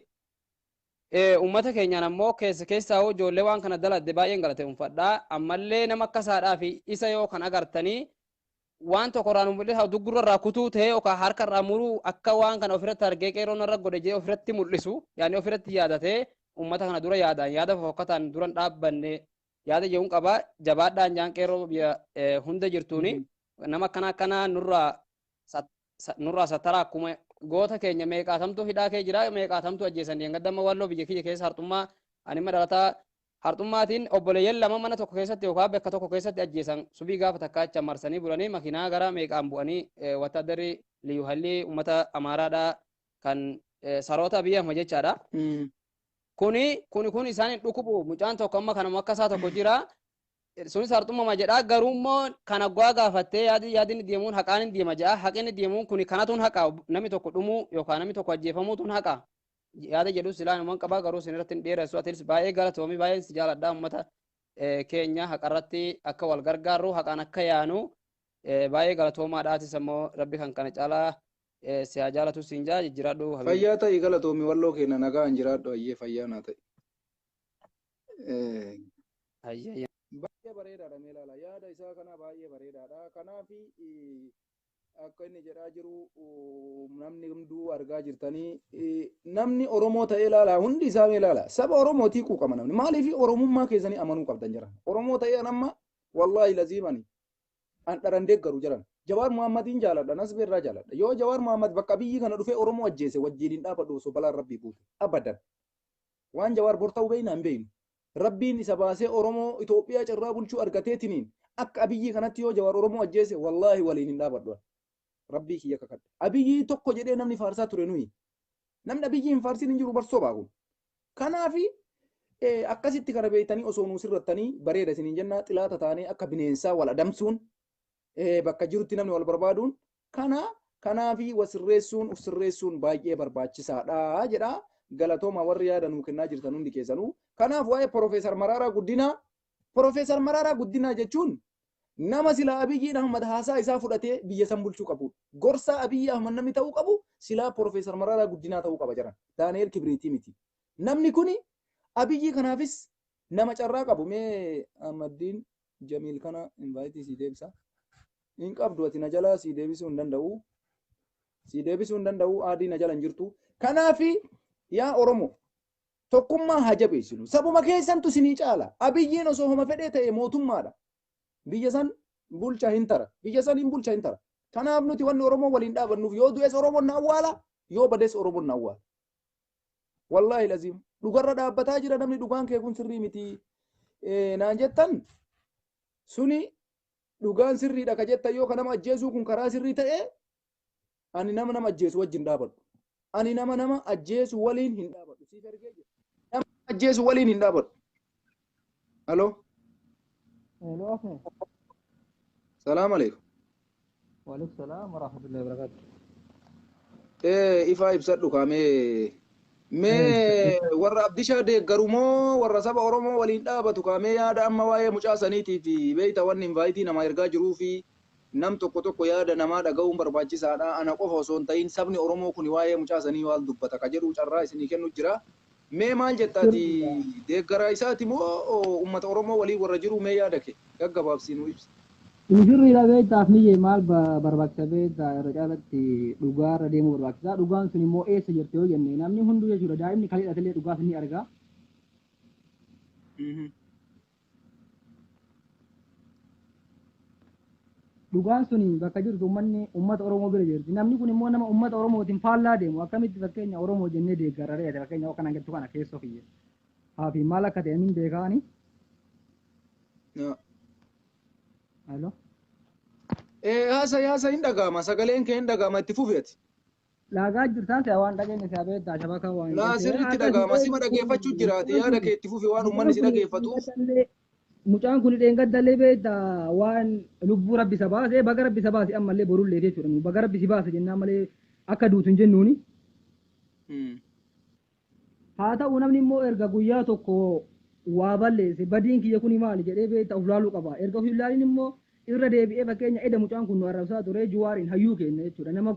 ummata keenyaan ammoo keessa keessaa hoo ijoollee waan kana daladde baay'een galateeffadha. Ammallee nama akka isaadhaa fi isa yoo kan agartanii waan tokko irraa nu mul'isa, duggurra irraa kutuu ta'ee yookaan harka irraa muruu, akka waan kana ofirratti argee qeerroon irra godhe jedhee ofirratti mul'isu, yaani ofirratti yaadatee ummata kana dura yaadaan yaada fofokkataan dura hin dhaabbanne yaada jedhuun qaba. Jabaadhaan jaan qeerroo biyya hunda jirtuuni nama akkana akkanaa nurraa sattara. Akkuma goota keenya meeqaatamtu hidhaa kee jira, meeqaatamtu ajjeesan. Gadda Walloo biyya kiyya keessa Harxummaa, ani dhalataa Harxummaatiin, obboleeyyan lama mana tokko keessatti yookaan bakka tokko keessatti ajjeesan. Subii gaafa takka acha marsanii bulanii makiinaa gara meeqaan bu'anii wattaaddarri liyyuu hallii uummata Amaaraadhaa kan saroota biyya Ahmad jechaadha. Kuni isaan hin dhukkubu. Mucaan tokko amma kanuma akka isaa tokko jira. Sunis Harxummama jedha. Garuu immoo kana guwaa gaafattee yaadni deemuun haqaan hin deema jedha. Haqni deemuun kuni kanatuun haqa, namni tokko dhumuu yookaan namni tokko ajjeefamuutuun haqa. Yaada jedhu silaa numan qabaa, garuu isin irratti hin dheeressu. Atilis baay'ee galatoomii, baay'een si jaaladha. Uummata keenya haqarratti akka wal gargaarru, haqaan akka yaanu baay'ee galatoomaadha. Atis ammoo rabbi kan kana caalaa si haa jaalatu siin jaa, jijjiiraadhu. Fayyaa ta'i, galatoomi. Walloo keenya nagaa hin jiraadhu. Ayyee, fayyaa naa ta'i. Baay'ee bareedaadha. Mee ilaala, yaada isaa kana baay'ee bareedaadha. Kanaaf akka inni jedhaa jiru namni hunduu argaa jirtanii, namni Oromoo ta'ee ilaala, hundi isaa mee ilaala, saba Oromootii quuqama namni. Maaliif Oromummaa keessanii amanuu qabdan jiran Oromoo ta'ee an amma wallaahi laziimani an dharan deeggaru jiran Jawaar Muhammadiin jaaladha, nasbee irraa jaaladha. Yoo Jawaar Muhammad bakka Abiyyi kana dhufee Oromoo ajjeese wajjin hin dhaabadhu osoo balaan Rabbii buute. Abadan. Waan Jawaar bor ta'u beekna hin beeknu. Rabbiin isa baasee Oromoo Itoophiyaa carraa bulchuu argateetiniin akka Abiyyi kanatti yoo Jawaar Oromoo ajjeese wallaahi waliin hin dhaabadhu. Rabbii kiyya kakadha. Abiyyi tokko jedhee namni faarsaa ture nuyi. Namni Abiyyi hin faarsin hin jiru barsoo baaku. Kanaafi akkasitti kana beektanii osoo nuu sirrattanii bareeda isiniin jenna. Xilaata taanee akka bineensaa wal adamsuun, bakka jirutti namni wal barbaaduun kana kanaafi wa sirreessuun uf sirreessuun baay'ee barbaachisaadha jedha. Galatooma warri yaada nuu kennaa jirtan hundi keessanuu. Kanaaf waa'ee Profeesar Maraaraa Guddinaa, Profeesar Maraaraa Guddinaa jechuun nama silaa Abiyyiin Ahmad haasaa isaa fudhatee biyya san bulchuu qabudha. Gorsaa Abiyyi Ahmad namni ta'uu qabu silaa Profeesar Maraaraa Guddinaa ta'uu qaba jedhan. Daani'eel Kibriitii miti. Namni kuni Abiyyi kanaafis nama carraa qabu. Mee Ahmaddiin Jamiil kana invaayitii sii deebisa. Hin qabdu ati na jalaa sii deebisuu hin danda'u. Sii deebisuu hin danda'u, aadii na jala hin jirtu. Kanaafi yaa Oromoo, tokkummaa haa jabeessinu. Sabuma keessantu isinii caala. Abiyyiin osoo homa fedhee ta'e mootummaadha. Biyya san bulcha hin tara. Biyya san hin bulcha hin tara. Kanaaf nuti wanni Oromoo waliin dhaabannuuf yoo du'es Oromoon na awwaala, yoo bades Oromoon na awwaala. Wallaahi laziim. Dhugarra dhaabbataa jira namni dhugaan kee kun sirrii miti. Naan jettan suni dhugaan sirriidha ka jettan yoo ka nama ajjeesuu kun karaa sirrii ta'e ani nama nama ajjeesu wajjin dhaabadhu. Ani nama nama ajjeesu waliin hin dhaabadhu. Siif ergee jira. Nama ajjeesu waliin hin dhaabadhu. Halo. Hello, Afne. Salaam alaikum. Waalaikum salaam wa rahmatullahi wa barakatuh. Ifaa ibsadhu kaamee. Mee warra Abdishaa deeggaru moo warra saba Oromoo waliin dhaabatu kaamee yaada amma waa'ee mucaa saniitii fi beeyta wanni invaayitii namaa ergaa jiruu fi nam tokko tokko yaada namaa dhaga'uun barbaachisaadha. Ana qofa osoo hin ta'in sabni Oromoo kun waa'ee mucaa sanii waan dubbata ka jedhu carraa isinii kennu jira. Mee maal jettaati, deeggaraa isaati moo uummata Oromoo waliin warra jiru? Mee yaada kee gaggabaabsii nu ibsi. Sirriidha beektaaf niyyee maal barbaachisa beektaa? Irra caalatti dhugaarra deemuu barbaachisa. Dhugaan sun immoo eessa jirti yoo jenne, namni hunduu jechuudha, daa'imni kan hidhatellee dhugaa sun ni arga. Dhugaan sun bakka jirtu uummanni uummata Oromoo bira jirti. Namni kun immoo nama uummata Oromootiin faallaa deemu akkamitti fakkeenya Oromoo jennee deeggarra re'ate? Fakkeenya akkanaan jettu kana keessoo kiyya. Haa fi maal akka ta'e min beekaani. Halo. Haasa haasa, hin dhaga'ama, sagaleen kee hin dhaga'ama, itti fufi ati. Laagaa jirtaan si'a waan dhageenye si'a beektaa shabaka waan. Laa, sirriitti dhaga'ama, sima dhageeffachuu jiraate, yaada kee itti fufi waan uummanni si dhageeffatuuf. Mucaan kun dheengaddallee beektaa waan lubbuu rabbi isa baase, baga rabbi isa baase, ammallee borullee jechuudha. Baga rabbi si baase jennaan malee akka duutu hin jennuuni. Haa ta'u, namni immoo erga guyyaa tokko waa balleesse badiin kiyya kuni maali jedhee beektaa of laaluu qaba. Erga of hin laalin immoo irra deebi'ee, fakkeenya eda mucaan kun nu arrabsaa ture Juwaariin, hayyuu keenya jechuudha. Nama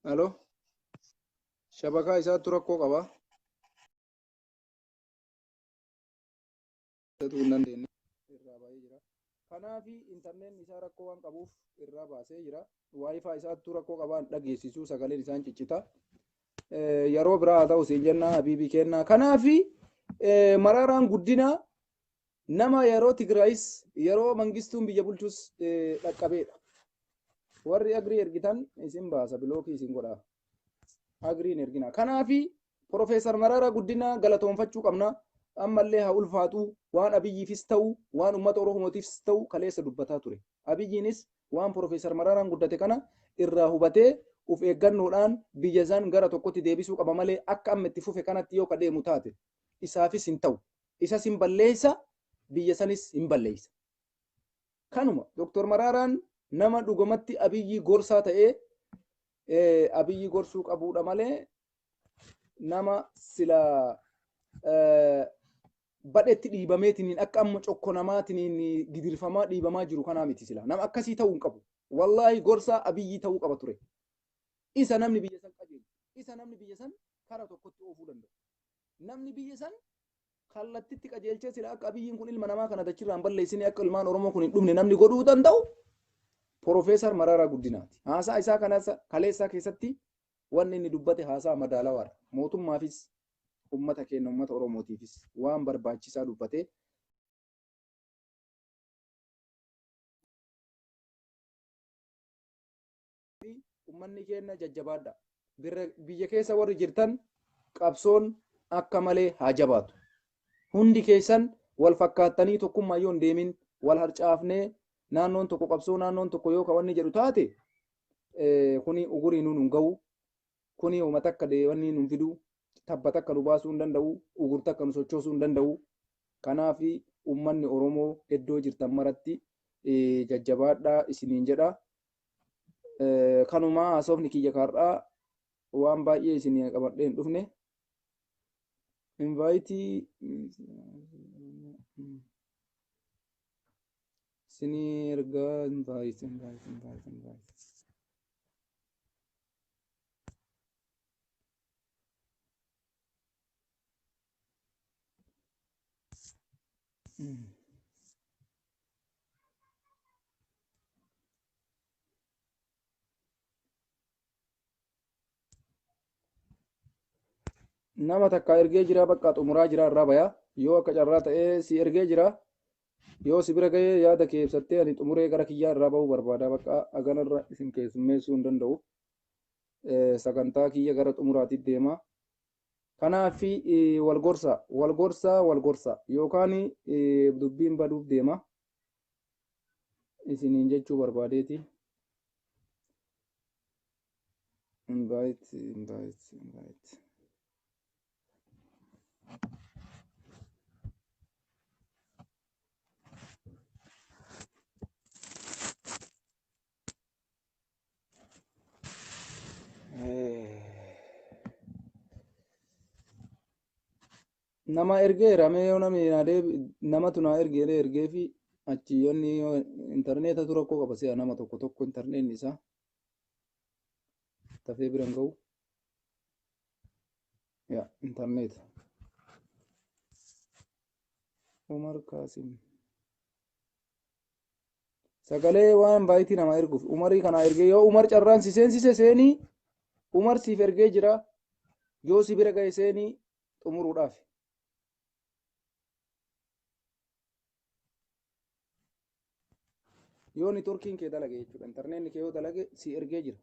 Halo. Shabakaa isaattu rakkoo qaba. Hin dandeenye. Irraa baay'ee jira. Kanaafi intarneetni isaa rakkoo waan qabuuf irraa baasee jira. WiFi isaattu rakkoo qabaan dhageessisuu sagaleen isaan ciccita. Yeroo biraa haa ta'u siin jenna, habiibii kennaa. Kanaafi Maraaraan Guddinaa nama yeroo Tigraayis yeroo Mangistuun biyya bulchus dhaqqabeedha. Warri agrii ergitan isin baasa, bilookii isin godha. Agriin ergina. Kanaafi Profeesar Mararaa Guddinaa galatoonfachuu qabna. Ammallee haa ulfaatu, waan Abiyyiifis ta'u waan uummata Oromootiifis ta'u kaleessa dubbataa ture. Abiyyiinis waan Profeesar Mararaan guddate kana irraa hubatee uf eeggannoodhaan biyya isaan gara tokkotti deebisuu qaba malee akka amma itti fufe kanatti yoo ka deemu taate isaafis hin ta'u. Isas hin balleessa, biyya sanis hin balleessa. Kanuma Dr. Maraaraan nama dhugumatti Abiyyi gorsaa ta'ee Abiyyi gorsuu qabuudha malee nama sila badhetti dhiibameetiniin akka amma cokkonamaatiniin gidirfamaa dhiibamaa jiru kanaa miti sila. Nama akkasii ta'uu hin qabu. Wallaahi gorsaa Abiyyi ta'uu qaba ture. Isa namni biyya san qajeelu. Isa namni biyya san kara tokkotti oofuu danda'u. Namni biyya san kallattitti qajeelchee sila akka Abiyyiin kun ilma namaa kana dachirraan balleessine, akka ilmaan Oromoo kun hin dhumne namni godhuu danda'u. Profeesar Mararaa Guddinaati. Haasaa isaa kanas kaleessaa keessatti wanni inni dubbate haasaa madaalawaadha. Mootummaafis uummata keenya uummata Oromootiifis waan barbaachisaa dubbate. Uummanni keenya jajjabaadha. Biyya keessa warri jirtan qabsoon akka malee haa jabaatu. Hundi keessan wal fakkaattanii tokkummaa yoo hin deemin wal harcaafnee naannoon tokko qabsoo naannoon tokko yoo wanni jedhu taate kuni ugurii nuun hin ga'u. Kuni uummata akka wanni nuun fidu tabba takka nu baasuu hin danda'u ugur takka nu sochoosuu hin danda'u. Kanaaf uummanni Oromoo iddoo jirtan maratti jajjabaadhaa isiniin jedha. Kanumaa haasofni kiyya kaarraa waan baay'ee isin qabadhee hin dhufne. Invaayitii isinii ergaa invite invite invite invite. Nama takka ergee jira bakka xumuraa jira irraa baya yoo akka carraa ta'ee si ergee jira yoo si bira ga'ee yaada kee ibsattee ani xumuree gara kiyyaa irraa ba'uu barbaada bakka haganarra isin keessummeessuu hin danda'u. Sagantaa kiyya gara xumuraatitti deema. Kanaaf wal gorsa wal gorsa wal gorsa yookaan dubbiin baduuf deema isiniin jechuu barbaadeeti. Invite invite invite. Nama ergeera mee yoo namni naa deebi namatu naa ergeera ergee fi achi yoonni yoo intarneetatu rakkoo qaba si'a nama tokko tokko intarneetni isaa dafee bira hin ga'u. Yaa intarneeta. Umar Kaasim. Sagalee waan baayitii nama erguuf Umarii kana ergee yoo Umar carraan si seensise seenii Umar siif ergee jira yoo si bira ga'e seenii xumuruudhaaf. Yoo neetworkiin kee dalage jechuudha. Intarneetni kee yoo dalage si ergee jira.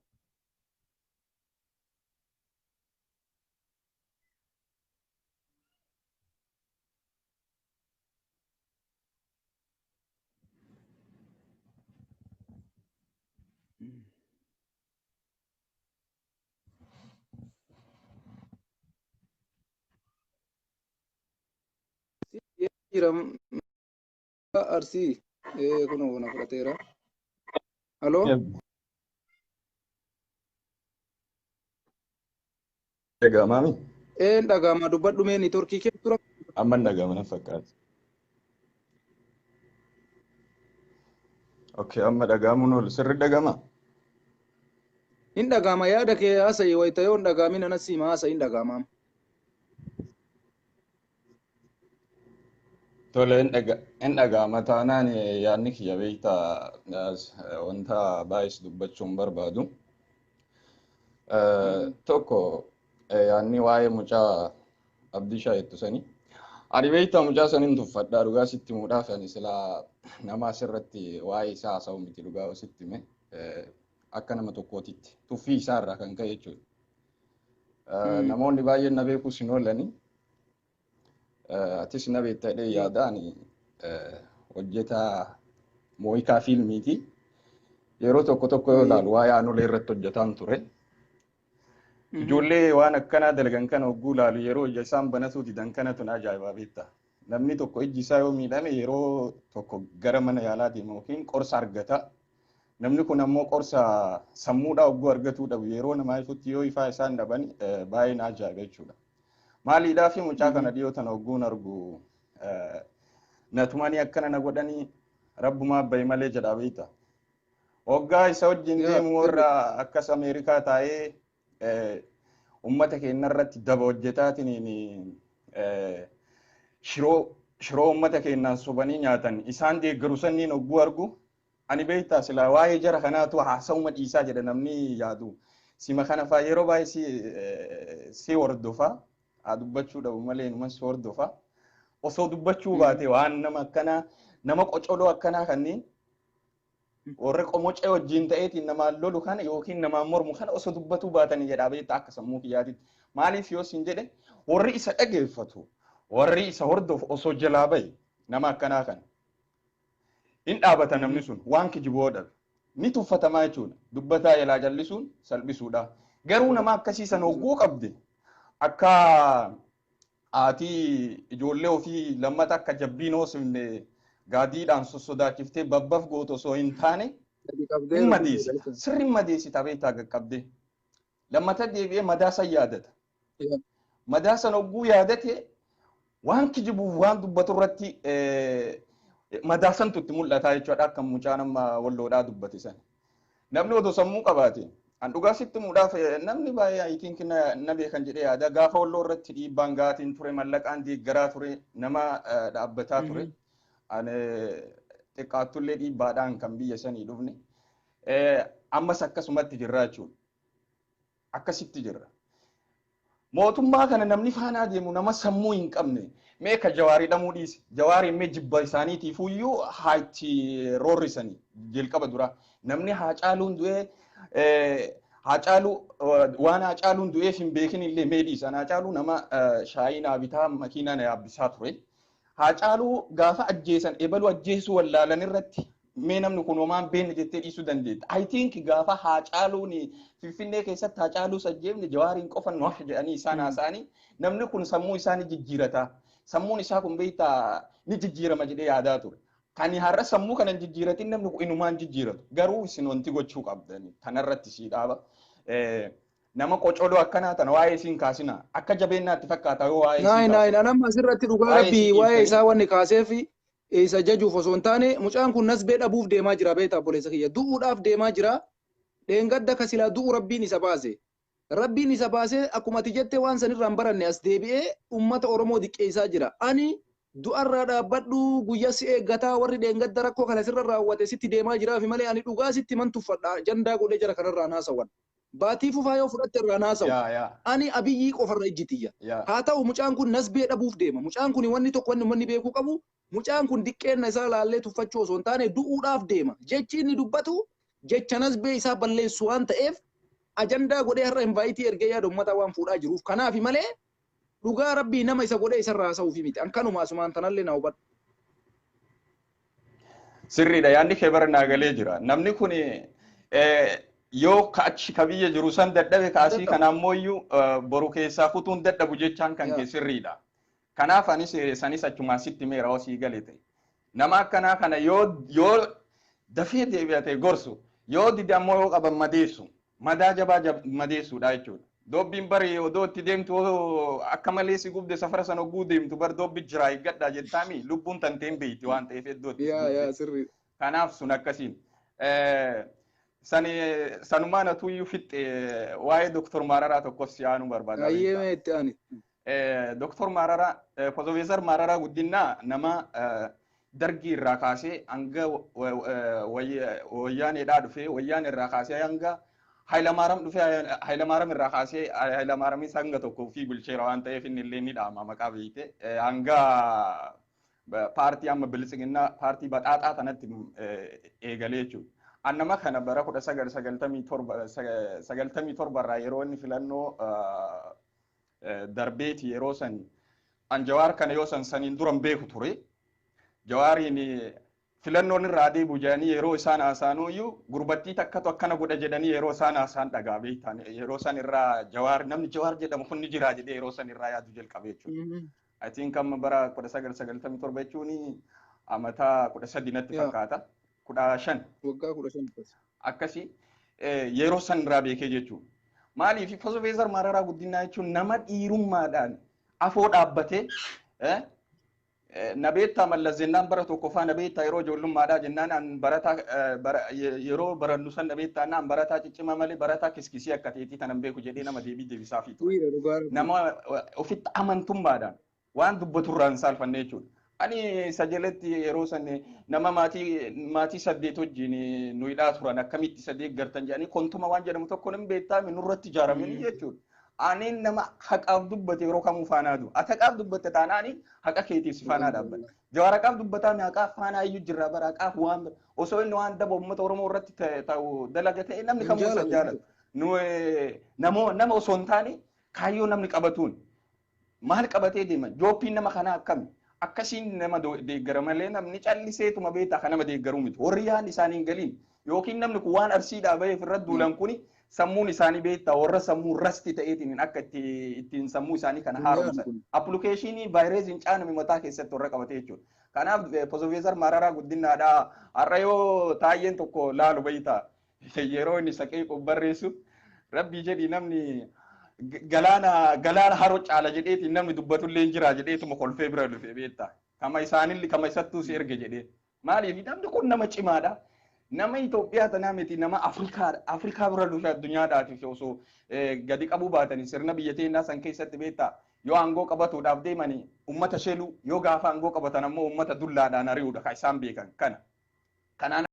Si jira Arsii kunoo na fudhateera. Haloo. Dhaga'amaami? Een dhaga'ama dubbadhu mee neetworkii kee tura. Amma hin dhaga'ama na fakkaata. Okay, amma dhaga'amuun oolu sirri dhaga'ama? Hin dhaga'ama yaada kee haasa'i wayita yoo hin dhaga'amin anas hima haasa'i hin dhaga'ama. Tole hin dhaga'ama taanaan yaadni kiyya beektaa wanta baay'ees dubbachuu hin barbaadu. Tokko yaadni waa'ee mucaa Abdishaa jettu sanii. Ani beektaa mucaa saniin tuffadhaa dhugaa sitti himuudhaaf ani silaa nama asirratti waa'ee isaa haasa'u miti dhugaa sitti hime akka nama tokkootitti tuffii isaa irraa kan ka'e jechuudha. Namoonni baay'een na beekus hin oolani. Atis na beekta jedhee yaada ani hojjetaa moo'ikaa fiilmiiti. Yeroo tokko tokko yoo ilaalu waa'ee aanolee irratti hojjetaan ture. Ijoollee waan akkanaa dalagan kana hogguu ilaalu yeroo ija isaan banatuu didan kanatu na ajaa'ibaa beekta. Namni tokko ijji isaa yoo miidhame yeroo tokko gara mana yaalaa deema yookiin qorsa argata. Namni kun ammoo qorsa sammuudhaa hogguu argatuu dhabu yeroo namaa ifutti yoo ifaa isaan dhaban baay'ee na ajaa'iba jechuudha. Maaliidhaa fi mucaa kana dhiyoo tana hogguun argu natumanii akkana na godhanii rabbumaa abbaye malee jedhaa beekta. Hoggaa isa wajjin deemu warra akkas Ameerikaa taa'ee uummata keenya irratti daba hojjetaatiin shiroo uummata keenyaan sobanii nyaatan isaan deeggaru sanniin hogguu argu Ani beektaa silaa waa'ee jara kanaatu haasa'uma dhiisaa jedha namni yaadu. Sima kana faa yeroo baay'ee si hordofa. Haa dubbachuu dhabu malee numa si hordofa. Osoo dubbachuu baate waan nama akkanaa, nama qocoloo akkanaa kanneen warra qomocee wajjin ta'eetiin namaan lolu kana yookiin namaan mormu kana osoo dubbatuu baatanii jedhaa beektaa akka sammuu kiyyaatitti. Maaliif yoo sin jedhe, warri isa dhageeffatu, warri isa hordofu osoo jalaa bahe nama akkanaa kana. In dhaabata namni sun waan kijiboo dhabe. Ni tuffatamaa jechuudha. Dubbataa jalaa jallisuun salphisuudha. Garuu nama akkasii san hogguu qabde, akka haati ijoollee ofii lammata akka jabbiin hoosifne gaadiidhaan sossodaachiftee babbaf gootu osoo hin taane, hin madeessita. Sirri madeessita beektaa qaqqabdee. Lammata deebi'ee madaa san yaadata. Madaa san hogguu yaadate waan kijibuuf waan dubbatu irratti madaa santu itti mul'ata jechuudha, akka mucaan amma Walloodhaa dubbate sana. Namni odoo sammuu qabaate, an dhugaa sitti muudhaaf, namni baay'ee I think na beekan jedhee yaada, gaafa Walloo irratti dhiibbaan gaatiin ture, mallaqaan deeggaraa ture, nama dhaabbataa ture. Ani xiqqaattullee dhiibbaadhaan kan biyya sanii dhufne. Ammas akkasumatti jirra jechuudha. Akkasitti jirra. Mootummaa kana namni faanaa deemu nama sammuu hin qabne. Mee ka Jawaarii dhamuu dhiise. Jawaarii mee jibba isaaniitiifuyyuu haa itti roorrisanii jalqaba dura. Namni Haacaaluun du'ee, Haacaaluu waan Haacaaluun du'eef hin beekin illee mee dhiisan. Haacaaluu nama shaayii naa bitaa, makiinaa na yaabbisaa ture. Haacaaluu gaafa ajjeesan ebaluu ajjeesuu wallaalan irratti mee namni kun homaan beekne jettee dhiisuu dandeetta. I think gaafa Haacaaluun Finfinnee keessatti Haacaaluu ajjeefne, Jawaariin qofa nu hafe jedhanii isaan haasa'anii, namni kun sammuu isaa ni jijjiirata. Sammuun isaa kun beektaa ni jijjiirama jedhee yaadaa ture. Kan har'a sammuu kana hin jijjiiratin namni kun inumaan jijjiiratu. Garuu isin wanti gochuu qabdan kanarratti sii dhaaba. Nama qocoloo akkanaa tana waa'ee isiin kaasina. Akka jabeennaatti fakkaata yoo waa'ee Naayi isiin naayi kaasan. Nama asirratti dhugaa Waa'ee rabbii isii waa'ee dhiiftanii. isaa wanni kaaseef isa jajuuf osoo hin taane, mucaan kun nasbee dhabuuf deemaa jira beektaa, obboleessa kiyya, du'uudhaaf deemaa jira. Dheengadda ka silaa du'u Rabbiin isa baase. Rabbiin isa baasee, akkuma ati jette, waan sanirraa hin baranne, as deebi'ee ummata Oromoo diqqeessaa jira. Ani du'arraa dhaabbadhu, guyyaa si eeggataa, warri dheengadda rakkoo kana sirra raawwate sitti deemaa jiraafi malee, ani dhugaa sitti man tuffadha, jandaa godhee jara kanarraa naasawan. Baatii fufaa yoo fudhatte irraa naasawu. Yaa yaa. Ani Abiyyii qofarra ijjitiyya. Haa ta'u, mucaan kun nasbee dhabuuf deema. Mucaan kun wanni tokko wanni uummanni beekuu qabu, mucaan kun diqqeenna isaa laallee tuffachuu osoo hin taane du'uudhaaf deema. Jechi inni dubbatu jecha nasbee isaa balleessu waan ta'eef, ajandaa godhee har'a invite ergee yaada uummataa waan fuudhaa jiruuf kanaafi malee, dhugaa rabbii nama isa godhee isarraa haasa'uufi miti. An kanuma asumaan tanallee na hubadhu. Sirriidha, yaadni kee bara naa galee jira. Namni kun yoo ka achi ka biyya jiru san dadhabe, kaasii Dadhabu. kana ammoo iyyuu boru keessaa kutuun dadhabu jechaan kan kee sirriidha. Kanaaf anis sanis achumaan sitti meera osii gale ta'e. Nama akkanaa kana yoo dafee deebi'ate gorsu, yoo dide ammoo yoo qaban madeessu, madaa jabaa madeessuudha jechuudha. Doobbiin bari odoo itti deemtu akka malee si gubde, safara sana hogguu deemtu bar doobbi jira eeggadhaa jettaami, lubbuun tanteen beeyti waan ta'eef iddoo itti Yaa yaa sirrii. Kanaaf sun akkasiin. Sani sanumaan atuyyuu fixxe, waa'ee Doktor Maararaa tokkos si aanuu barbaada. Ayyee, mee itti aani. Doktor Maararaa, Profeesar Maararaa Guddinaa nama Dargii irraa kaasee hanga Wayyaaneedhaa dhufee, Wayyaan irraa kaasee hanga Hayilamaaram dhufee, Hayilamaaram irraa kaasee, Hayilamaaramis hanga tokko ofii bulcheera waan ta'eef inni illee ni dhaama maqaa beekte, hanga paartii amma Bilisiginnaa, paartii badhaaxaa kanatti eegalee jechuudha. An nama kana bara 1997 irraa yeroo inni filannoo darbeeti, yeroo san an Jawaar kana yoo san saniin duran beeku ture. Jawaariin filannoon irraa deebi'u jedhanii yeroo isaan haasa'anuyyuu, gurbattii takkatu akkana godha jedhanii yeroo isaan haasa'an dhagaa beektan, yeroo san irraa Jawaar, namni Jawaar jedhamu kun ni jira jedhee yeroo san irraa yaadu jalqabe jechuudha. I think amma bara 1997 jechuun amataa 13 natti fakkaata. 15. Waggaa 15. Akkasii yeroo san irraa beekee jechuudha. Maaliif, Profeesar Mararaa Guddinaa jechuun nama dhiirummaadhaan afoo dhaabbatee, na beektaa Mallas jennaan, bara tokkoffaa na beektaa yeroo ijoollummaadhaa jennaan, an barataa yeroo barannu san na beektaa, an barataa ciccimaa malee barataa kiskisii akka ta'eetii tanan beeku jedhee nama deebii deebisaafii ture. Nama ofitti amantummaadhaan waan dubbatu irraa hin saalfanne jechuudha. Ani isa jalatti yeroo san nama maatii 8 wajjin nu hidhaa turan, akkamitti isa deeggartan jedhanii kontuma waan jedhamu tokko nan beektaa nurratti ijaaramanii jechuudha. Ani nama haqaaf dubbate yeroo kamuu faanaa du'a. Ati haqaaf dubbatte taanaan haqa keetiif si faanaa dhaabbata. Jawaar haqaaf dubbataa mi? Haqaaf faanaa iyyuu jirra bara. Haqaaf waan osoo inni waan daba uummata Oromoo irratti ta'u dalaga ta'e namni kamuu isa jaalatu. Nu nama osoo hin taane kaayyoo namni qabatuun maal qabatee deema, jooppiin nama kanaa akkami, akkasiin nama deeggara malee namni calliseetuma beektaa kan nama deeggaruu miti. Warri yaadni isaanii hin galiin yookiin namni kun waan Arsiidhaa baheef irratti duulan kuni sammuun isaanii beektaa warra sammuu rasti ta'eetiin akka ittiin sammuu isaanii kana haaromsan. Appilikeeshinii vaayirasiin caaname mataa keessatti warra qabatee jechuudha. Kanaaf Profeesar Mararaa Guddinaadhaa har'a yoo taayyeen tokko laalu beektaa yeroo inni saqee barreessu, rabbii jedhi, namni galaana haroo caala jedheetiin namni dubbatullee hin jira jedheetuma kolfee bira dhufe beektaa. Kama isaanillee kama isattuu si erge jedhee. Maaliif? Namni kun nama cimaadha. Nama Itoophiyaa tanaa miti, nama Afrikaa bira dhufe, addunyaadhaatiif osoo gadi qabuu baatanii sirna biyya teenyaa san keessatti beektaa yoo aangoo qabatuudhaaf deemanii ummata sheluu, yoo gaafa aangoo qabatan ammoo ummata dullaadhaan ari'uudha kan isaan beekan kana. Kanaan